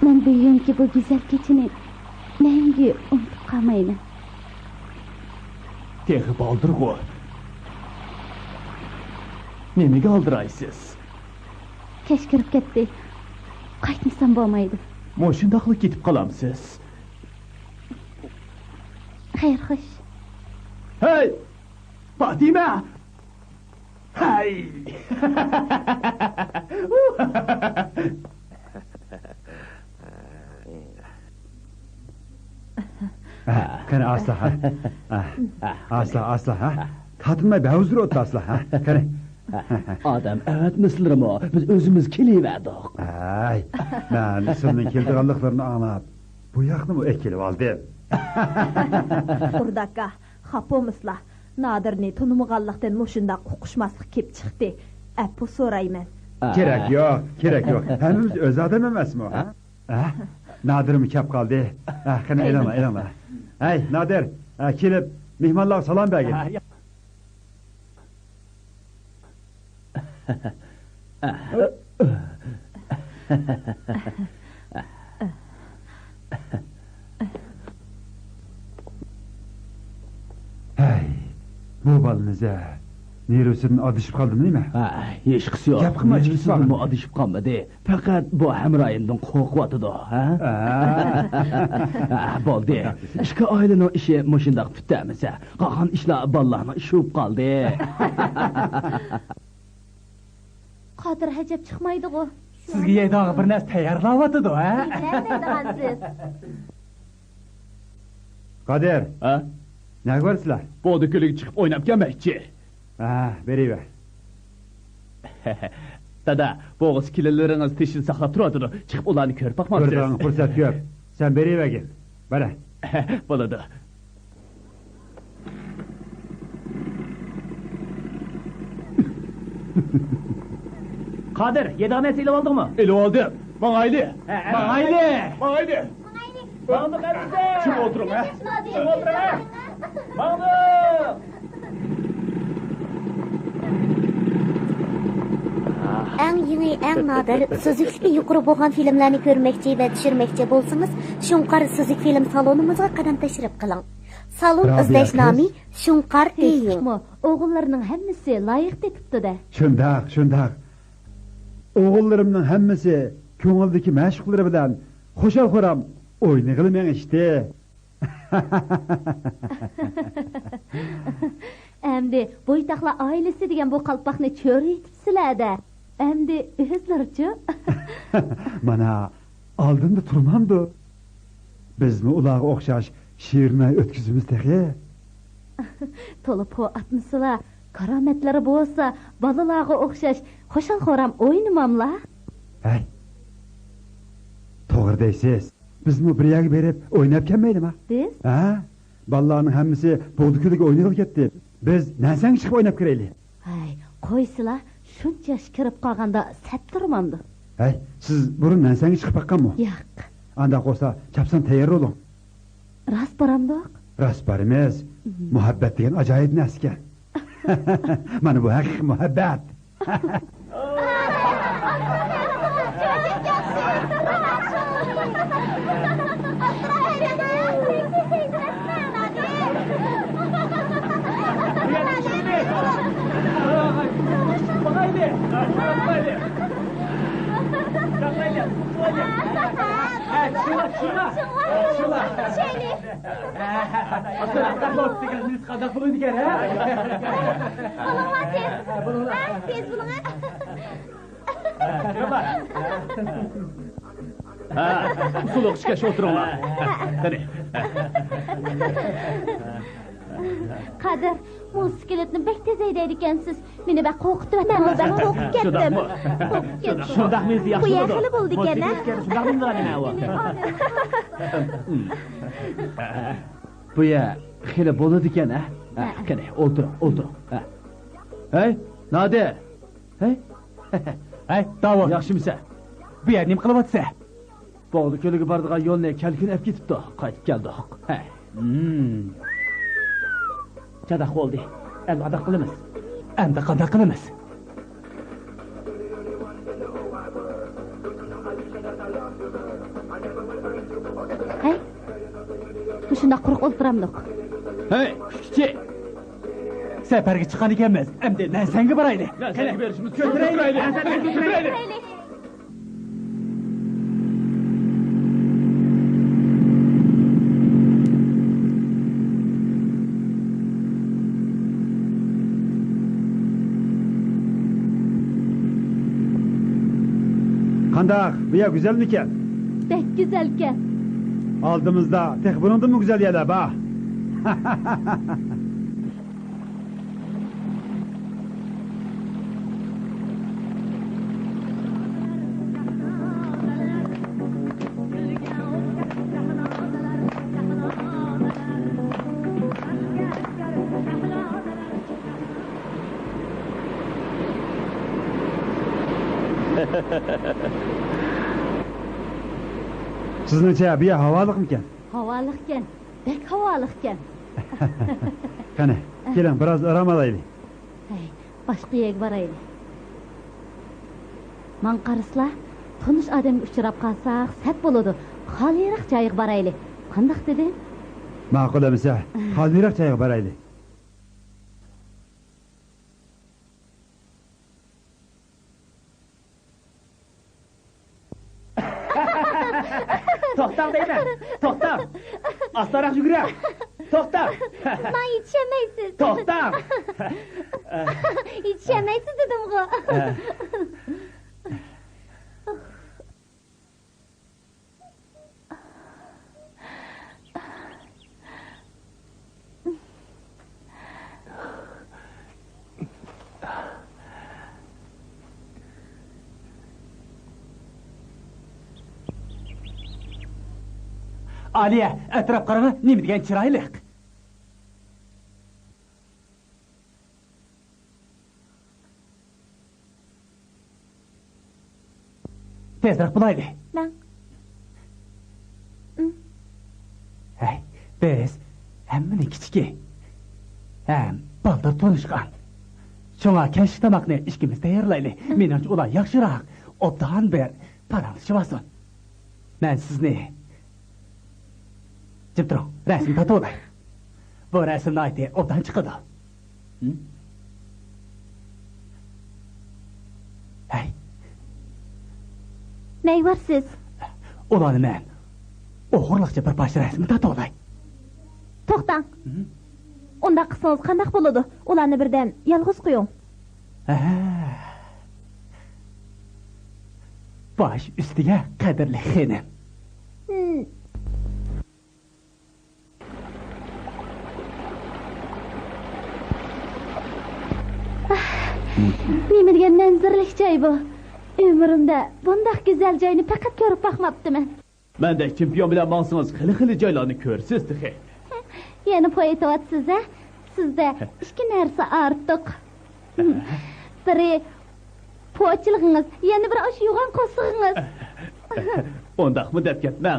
مەن بۈگۈنكى بۇ گۈزەل كېچىنى مەڭگۈ ئۇنتۇپ قالمايمەن. تېخى بالدۇرغۇ. نېمىگە ئالدىرايسىز؟ كەچ كىرىپ كەتتى. قايتمىسام بولمايدۇ. مۇشۇنداقلا كېتىپ قالامسىز؟ خەير خوش. ھەي! پاتىمە! ھەي! ھە، قېنى، ئاستا، ھە. ھە. ئاستا، ئاستا، ھە. تارتىنماي بەھۇزۇر ئولتۇر، ئاستا، ھە. قېنى. ئادەم ئەۋەتمىسىلىرىمۇ، بىز ئۆزىمىز كېلىۋەردۇق. ھەي، مەن سىلىنىڭ كېلىدىغانلىقلىرىنى ئاڭلاپ، بۇ ياقنىمۇ ئەكېلىۋالدىم. قۇرداكا، خاپا بولمىسىلا. نادىرنى تونۇمىغانلىقتىن مۇشۇنداق ئۇقۇشماسلىق كېلىپ چىقتى. ئەپۇ سورايمەن. كېرەك يوق، كېرەك يوق. ھەممىمىز ئۆز ئادەم ئەمەسمۇ، ھە؟ ھە؟ نادىرمۇ كەپ قالدى. ھە، قېنى، ئېلىڭلار، ئېلىڭلار. ھەي، نادىر، ھە، كېلىپ، مېھمانلارغا سالام بەرگىن. ھەي، بۇ بالا نېزە نېرۋىسىدىن ئادىشىپ قالدىمۇ نېمە؟ ھە، ھېچقىسى يوق. گەپ قىلماي چىقىپ نېرۋىسىدىنمۇ ئادىشىپ قالمىدى. پەقەت بۇ ھەمراھىمدىن قورقۇۋاتىدۇ، ھە؟ ھە، بولدى. ئىككى ئائىلىنىڭ ئىشى مۇشۇنداق پۈتتەمىسە، قالغان ئىشلار بالىلارنىڭ ئىشى بولۇپ قالدى. قادىر ھەجەپ چىقمايدىغۇ؟ سىزگە يەيدىغان بىر نەرسە تەييارلاۋاتىدۇ، ھە؟ نېمە دەيدىغانسىز؟ قادىر. ھە؟ نەگە بارىسىلەر؟ بوغدا كۆلىگە چىقىپ ئويناپ كەلمەكچى. ھە، بېرىۋەر. دادا، بوغۇز كېلىنلىرىڭىز تېشىنى ساقلاپ تۇرۇۋاتىدۇ. چىقىپ ئۇلارنى كۆرۈپ باقمامسىز؟ كۆرىدىغان پۇرسەت كۆپ. سەن بېرىۋەرگىن. بارە. بولىدۇ. قادىر، يەيدىغان نەرسە ئېلىۋالدىڭمۇ؟ ئېلىۋالدىم. ماڭايلى. ھە، ھە، ماڭايلى. ماڭايلى. ماڭدۇق ئەمىسە! چىڭ ئولتۇرۇڭ، ھە؟ چىڭ ئولتۇرۇڭ، ھە؟ ماڭدۇق! ئەڭ يېڭى، ئەڭ نادىر، سۈزۈكلۈكى يۇقىرى بولغان فىلىملارنى كۆرمەكچى ۋە چۈشۈرمەكچى بولسىڭىز، شۇڭقار سۈزۈك فىلىم سالونىمىزغا قەدەم تەشرىپ قىلىڭ. سالون رابىيە ئىزدەش قىز. نامى شۇڭقار تېيىڭ. قىزمۇ ئوغۇللىرىنىڭ ھەممىسى لايىق تېپىپتۇ-دە. شۇنداق، شۇنداق. ئوغۇللىرىمنىڭ ھەممىسى كۆڭۈلدىكى مەشۇقلىرى بىلەن خۇشال-خۇرام ئوينىغىلى مېڭىشتى. ئەمدى بويتاقلار ئائىلىسى دېگەن بۇ قالپاقنى چۆرىيىتىپسىلەر-دە. ئەمدى ئۆزلىرىچۇ؟ مانا، ئالدىمدا تۇرمامدۇ؟ بىزمۇ ئۇلارغا ئوخشاش شېرىن ئاي ئۆتكۈزىمىز تېخى. تولا پو ئاتمىسىلا، كارامەتلىرى بولسا، بالىلارغا ئوخشاش خۇشال-خۇرام ئوينىماملا. ھەي، توغرا دەيسىز. بىزمۇ بىر يەرگە بېرىپ ئويناپ كەلمەيلىما؟ بىز؟ ھە؟ بالىلارنىڭ ھەممىسى بوغدا كۆلىگە ئوينىغىلى كەتتى. بىز نەنسەڭگە چىقىپ ئويناپ كىرەيلى. ھەي، قويسىلا، شۇنچە ياشقا كىرىپ قالغاندا سەت تۇرمامدۇ؟ ھەي، سىز بۇرۇن نەنسەڭگە چىقىپ باققانمۇ؟ ياق. ئانداق بولسا، چاپسان تەييار بولۇڭ. راست بارامدۇق؟ راست بارىمىز. مم. مۇھەببەت دېگەن ئاجايىپ نەرسىكەن. مانا بۇ ھەقىقىي مۇھەببەت. شۇڭا، شۇڭا، شۇڭا. شۇڭا. شۇڭا. ئاخىر ئاختا بولۇپ دېگەن نېمىسى قانداق بولىدىكەن، ھە؟ بولۇڭلار تېز. ھە، تېز بولۇڭ، ھە؟ ھە، ئۇسسۇل ئوخشىشىپ ئولتۇرۇڭلار. قېنى. قادىر، مۇ سكېلېتنى بەك تېز ھەيدەيدىكەنسىز. مېنى بەك قورقۇتۇۋەتتىڭىز. مەنمۇ بەك قورقۇپ كەتتىم. شۇنداقمۇ؟ قورقۇپ كەتتىم. شۇنداقمۇ ئەمدى؟ بۇ ياخشى يەر بولىدۇ. خېلى بولىدىكەن، ھە؟ بۇ يەر خېلى بولىدىكەن، ھە؟ ھە، ھە. قېنى، ئولتۇرۇڭ، ئولتۇرۇڭ. ھە. ھەي، نادىر! ھەي! ھەي، داۋۇت! ياخشىمىسەن؟ بۇ يەردە نېمە قىلىۋاتىسەن؟ بوغدا كۆلىگە بارىدىغان يولنى كەلكۈن ئەپ كېتىپتۇ. قايتىپ كەلدۇق. ھە. ھىم. چاتاق بولدى. ئەمدى قانداق قىلىمىز؟ ئەمدى قانداق قىلىمىز؟ ھەي، مۇشۇنداق قۇرۇق ئولتۇرامدۇق؟ ھەي، كۈچكۈچى! سەپەرگە چىققان ئىكەنمىز. ئەمدى نەنسەڭگە بارايلى. نەنسەڭگە بېرىشىمىز كۆتۈرەيلى. نەنسەڭگە كۆتۈرەيلى. قانداق، بۇ يەر گۈزەلمىكەن؟ بەك گۈزەلكەن. ئالدىمىزدا تېخى بۇنىڭدىنمۇ گۈزەل يەرلەر بار. سىزنىڭچە بۇ يەر ھاۋالىقمىكەن؟ ھاۋالىقكەن، بەك ھاۋالىقكەن. قېنى، كېلىڭ، بىراز ئارام ئالايلى. ھەي، باشقا يەرگە بارايلى. ماڭا قارىسىلا، تونۇش ئادەمگە ئۇچراپ قالساق سەت بولىدۇ. خالىيراق جايغا بارايلى. قانداق دېدىم؟ ماقۇل ئەمىسە، خالىيراق جايغا بارايلى. توختاڭ دەيمەن! توختاڭ! ئاستاراق يۈگۈرۈڭ! توختاڭ! ماڭا يېتىشەلمەيسىز! توختاڭ! يېتىشەلمەيسىز دېدىمغۇ! ئالىيە، ئەتراپ قاراڭا، نېمە دېگەن چىرايلىق! تېزرەك بولايلى. مەن. ئىم. بىز ھەممىنىڭ كىچىكى ھەم بالدۇر تونۇشقان. شۇڭا كەچلىك تاماقنى ئىككىمىز تەييارلايلى. مېنىڭچە ئۇلار ياخشىراق، ئوبدان بىر پاراڭلىشىۋالسۇن. مەن سىزنى، جىم تۇرۇڭ، رەسىم تارتىۋالاي. بۇ رەسىم ناھايىتى ئوبدان چىقىدۇ. ھىم؟ ھەي. نەيۋارسىز؟ ئۇلارنى مەن ئوغرىلىقچە بىر پارچە رەسىم تارتىۋالاي. توختاڭ. ھىم؟ ئۇنداق قىلسىڭىز قانداق بولىدۇ؟ ئۇلارنى بىردەم يالغۇز قويۇڭ. ھە. باش ئۈستىگە، قەدىرلىك خېنىم. ھىم. ئاھ، نېمە دېگەن مەنزىرىلىك جاي بۇ! ئۆمرۈمدە بۇنداق گۈزەل جاينى پەقەت كۆرۈپ باقماپتىمەن. مەندەك چېمپىيون بىلەن ماڭسىڭىز، خېلى-خېلى جايلارنى كۆرىسىز تېخى. يەنە پوي ئېتىۋاتىسىز ھە؟ سىزدە ئىككى نەرسە ئارتۇق. بىرى پوچىلىقىڭىز، يەنە بىرى ئاشۇ يوغان قورسىقىڭىز. ئۇنداقمۇ دەپ كەتمەڭ.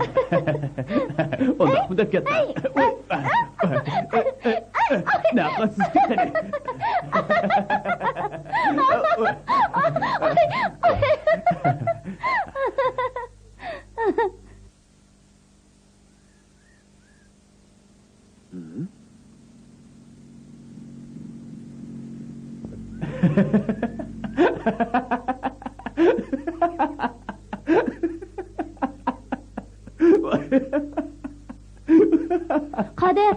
ئۇنداقمۇ دەپ كەتمەڭ. ئۇي. نەقەتسىز كېتىلى. قادىر!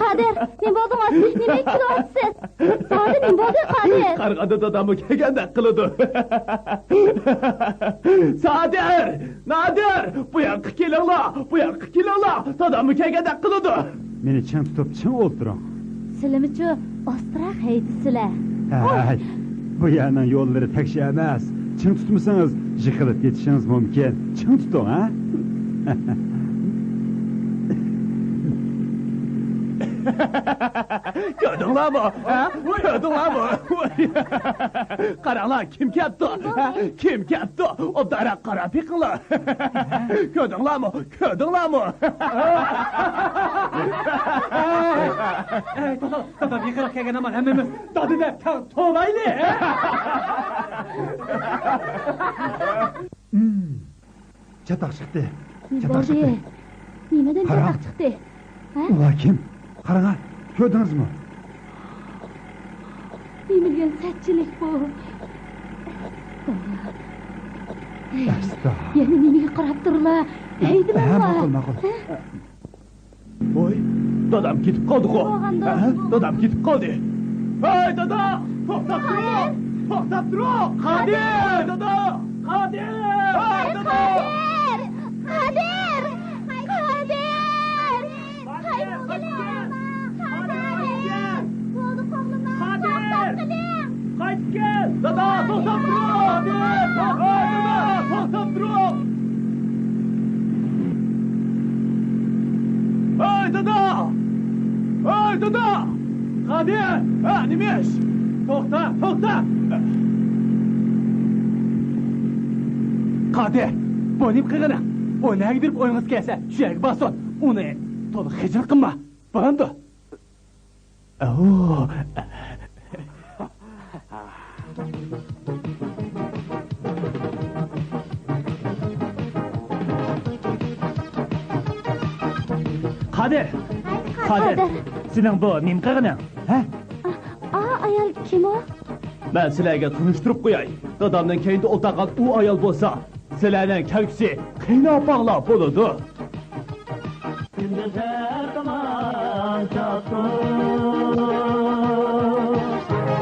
قادىر! نېمە بولدۇڭ ئاتىسى؟ نېمە كۈلۈۋاتىسىز؟ زادى نېمە بولدى، قادىر؟ قارىغاندا داداممۇ كەلگەندەك قىلىدۇ. سادىر! نادىر! بۇ ياققا كېلىڭلار! بۇ ياققا كېلىڭلار! داداممۇ كەلگەندەك قىلىدۇ! مېنى چىڭ تۇتۇپ، چىڭ ئولتۇرۇڭ. سىلىمۇچۇ ئاستىراق ھەيدىسىلە. ھەي، بۇ يەرنىڭ يوللىرى تەكشى ئەمەس. چىڭ تۇتمىسىڭىز، يىقىلىپ كېتىشىڭىز مۇمكىن. چىڭ تۇتۇڭ، ھە؟ كۆردۈڭلارمۇ؟ ھە؟ كۆردۈڭلارمۇ؟ قاراڭلار، كىم كەپتۇ؟ ھە؟ كىم كەپتۇ؟ ئوبدانراق قاراپ بېقىڭلار. كۆردۈڭلارمۇ؟ كۆردۈڭلارمۇ؟ ئەي، دادا، دادا، يېقىنراق كەلگەن ئامان، ھەممىمىز دادا دەپ تەڭ توۋلايلى. چاتاق چىقتى. نېمە چاتاق بولدى؟ چىقتى. نېمىدىن قاراڭ. چاتاق چىقتى؟ ھە؟ ئۇلار كىم؟ قاراڭا، كۆردىڭىزمۇ؟ نېمە دېگەن سەتچىلىك بۇ؟ ئەستا. يەنە نېمىگە قاراپ تۇرلا؟ ھەيدىمەڭلار. ھە، ماقۇل، ماقۇل. ھە؟ ۋوي، دادام كېتىپ قالدىغۇ. ھە؟ دادام كېتىپ قالدى. ھەي، دادا! توختاپ تۇرۇڭ! توختاپ تۇرۇڭ! قادىر! دادا! قادىر! ھەي، دادا! قادىر! قادىر! قادىر! قادىر! قادىر! قادىر! قادىر! قايتىپ كەل! دادا، توختاپ تۇرۇڭ! ھەي، دادا، توختاپ تۇرۇڭ! ھەي، دادا! ھەي، دادا! قادىر! ھە، نېمە ئىش؟ توختا، توختا! قادىر، بۇ نېمە قىلغىنىڭ؟ ئۇ نەگە بېرىپ ئويۇڭىز كەلسە، شۇ يەرگە بارسۇن. ئۇنى تولا خىجىل قىلما. بولامدۇ؟ ئەۋۇ. قادىر! قادىر! قادىر! سېنىڭ بۇ نېمە قىلغىنىڭ؟ ھە؟ ئا، ئا، ئايال كىم ئۇ؟ مەن سىلەرگە تونۇشتۇرۇپ قوياي. دادامنىڭ كەينىدە ئولتۇرغان ئۇ ئايال بولسا، سىلەرنىڭ كەلگۈسى قېيىنئاپاڭلار بولىدۇ. كۈندۈز ھەر تامان چاقتۇق،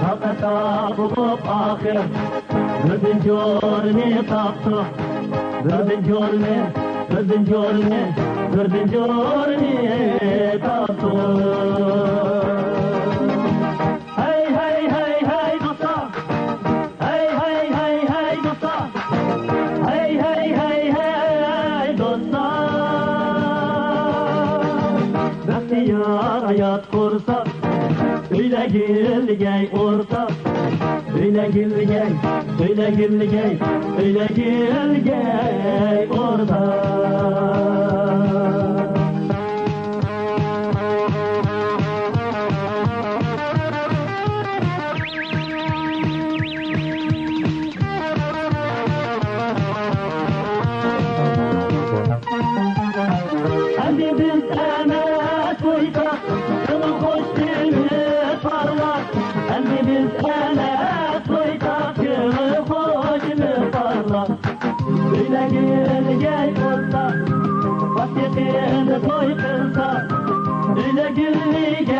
تاقەت بولۇپ ئاخىر، بىردىن جورىنى تاپتۇق، بىردىن جورىنى، بىردىن جورىنى، بىردىن جورىنى تاپتۇق. ھەي، ھەي، ھەي، ھەي، دوستلار! ھەي، ھەي، ھەي، ھەي، دوستلار! ھەي، ھەي، ھەي، ھەي، دوستلار! بەختىيار ھايات قۇرساق، ئۆيلەرگە ئۆرلىگەي ئورتاق، ئۆيلەرگە ئۆرلىگەي، ئۆيلەرگە ئۆرلىگەي، ئۆيلەرگە ئۆرلىگەي ئورتاق. ئەمدى بىز ئەنە تويدا، كۆڭۈل خۇش، كۆڭۈل پارلا. ئەمدى بىز ئەنە تويدا، كۆڭۈل خۇش، كۆڭۈل پارلا. ئۆيلەرگە ئۆلگەي بولسا، باش يېقىندا توي قىلسا. ئۆيلەرگە ئۆلگەي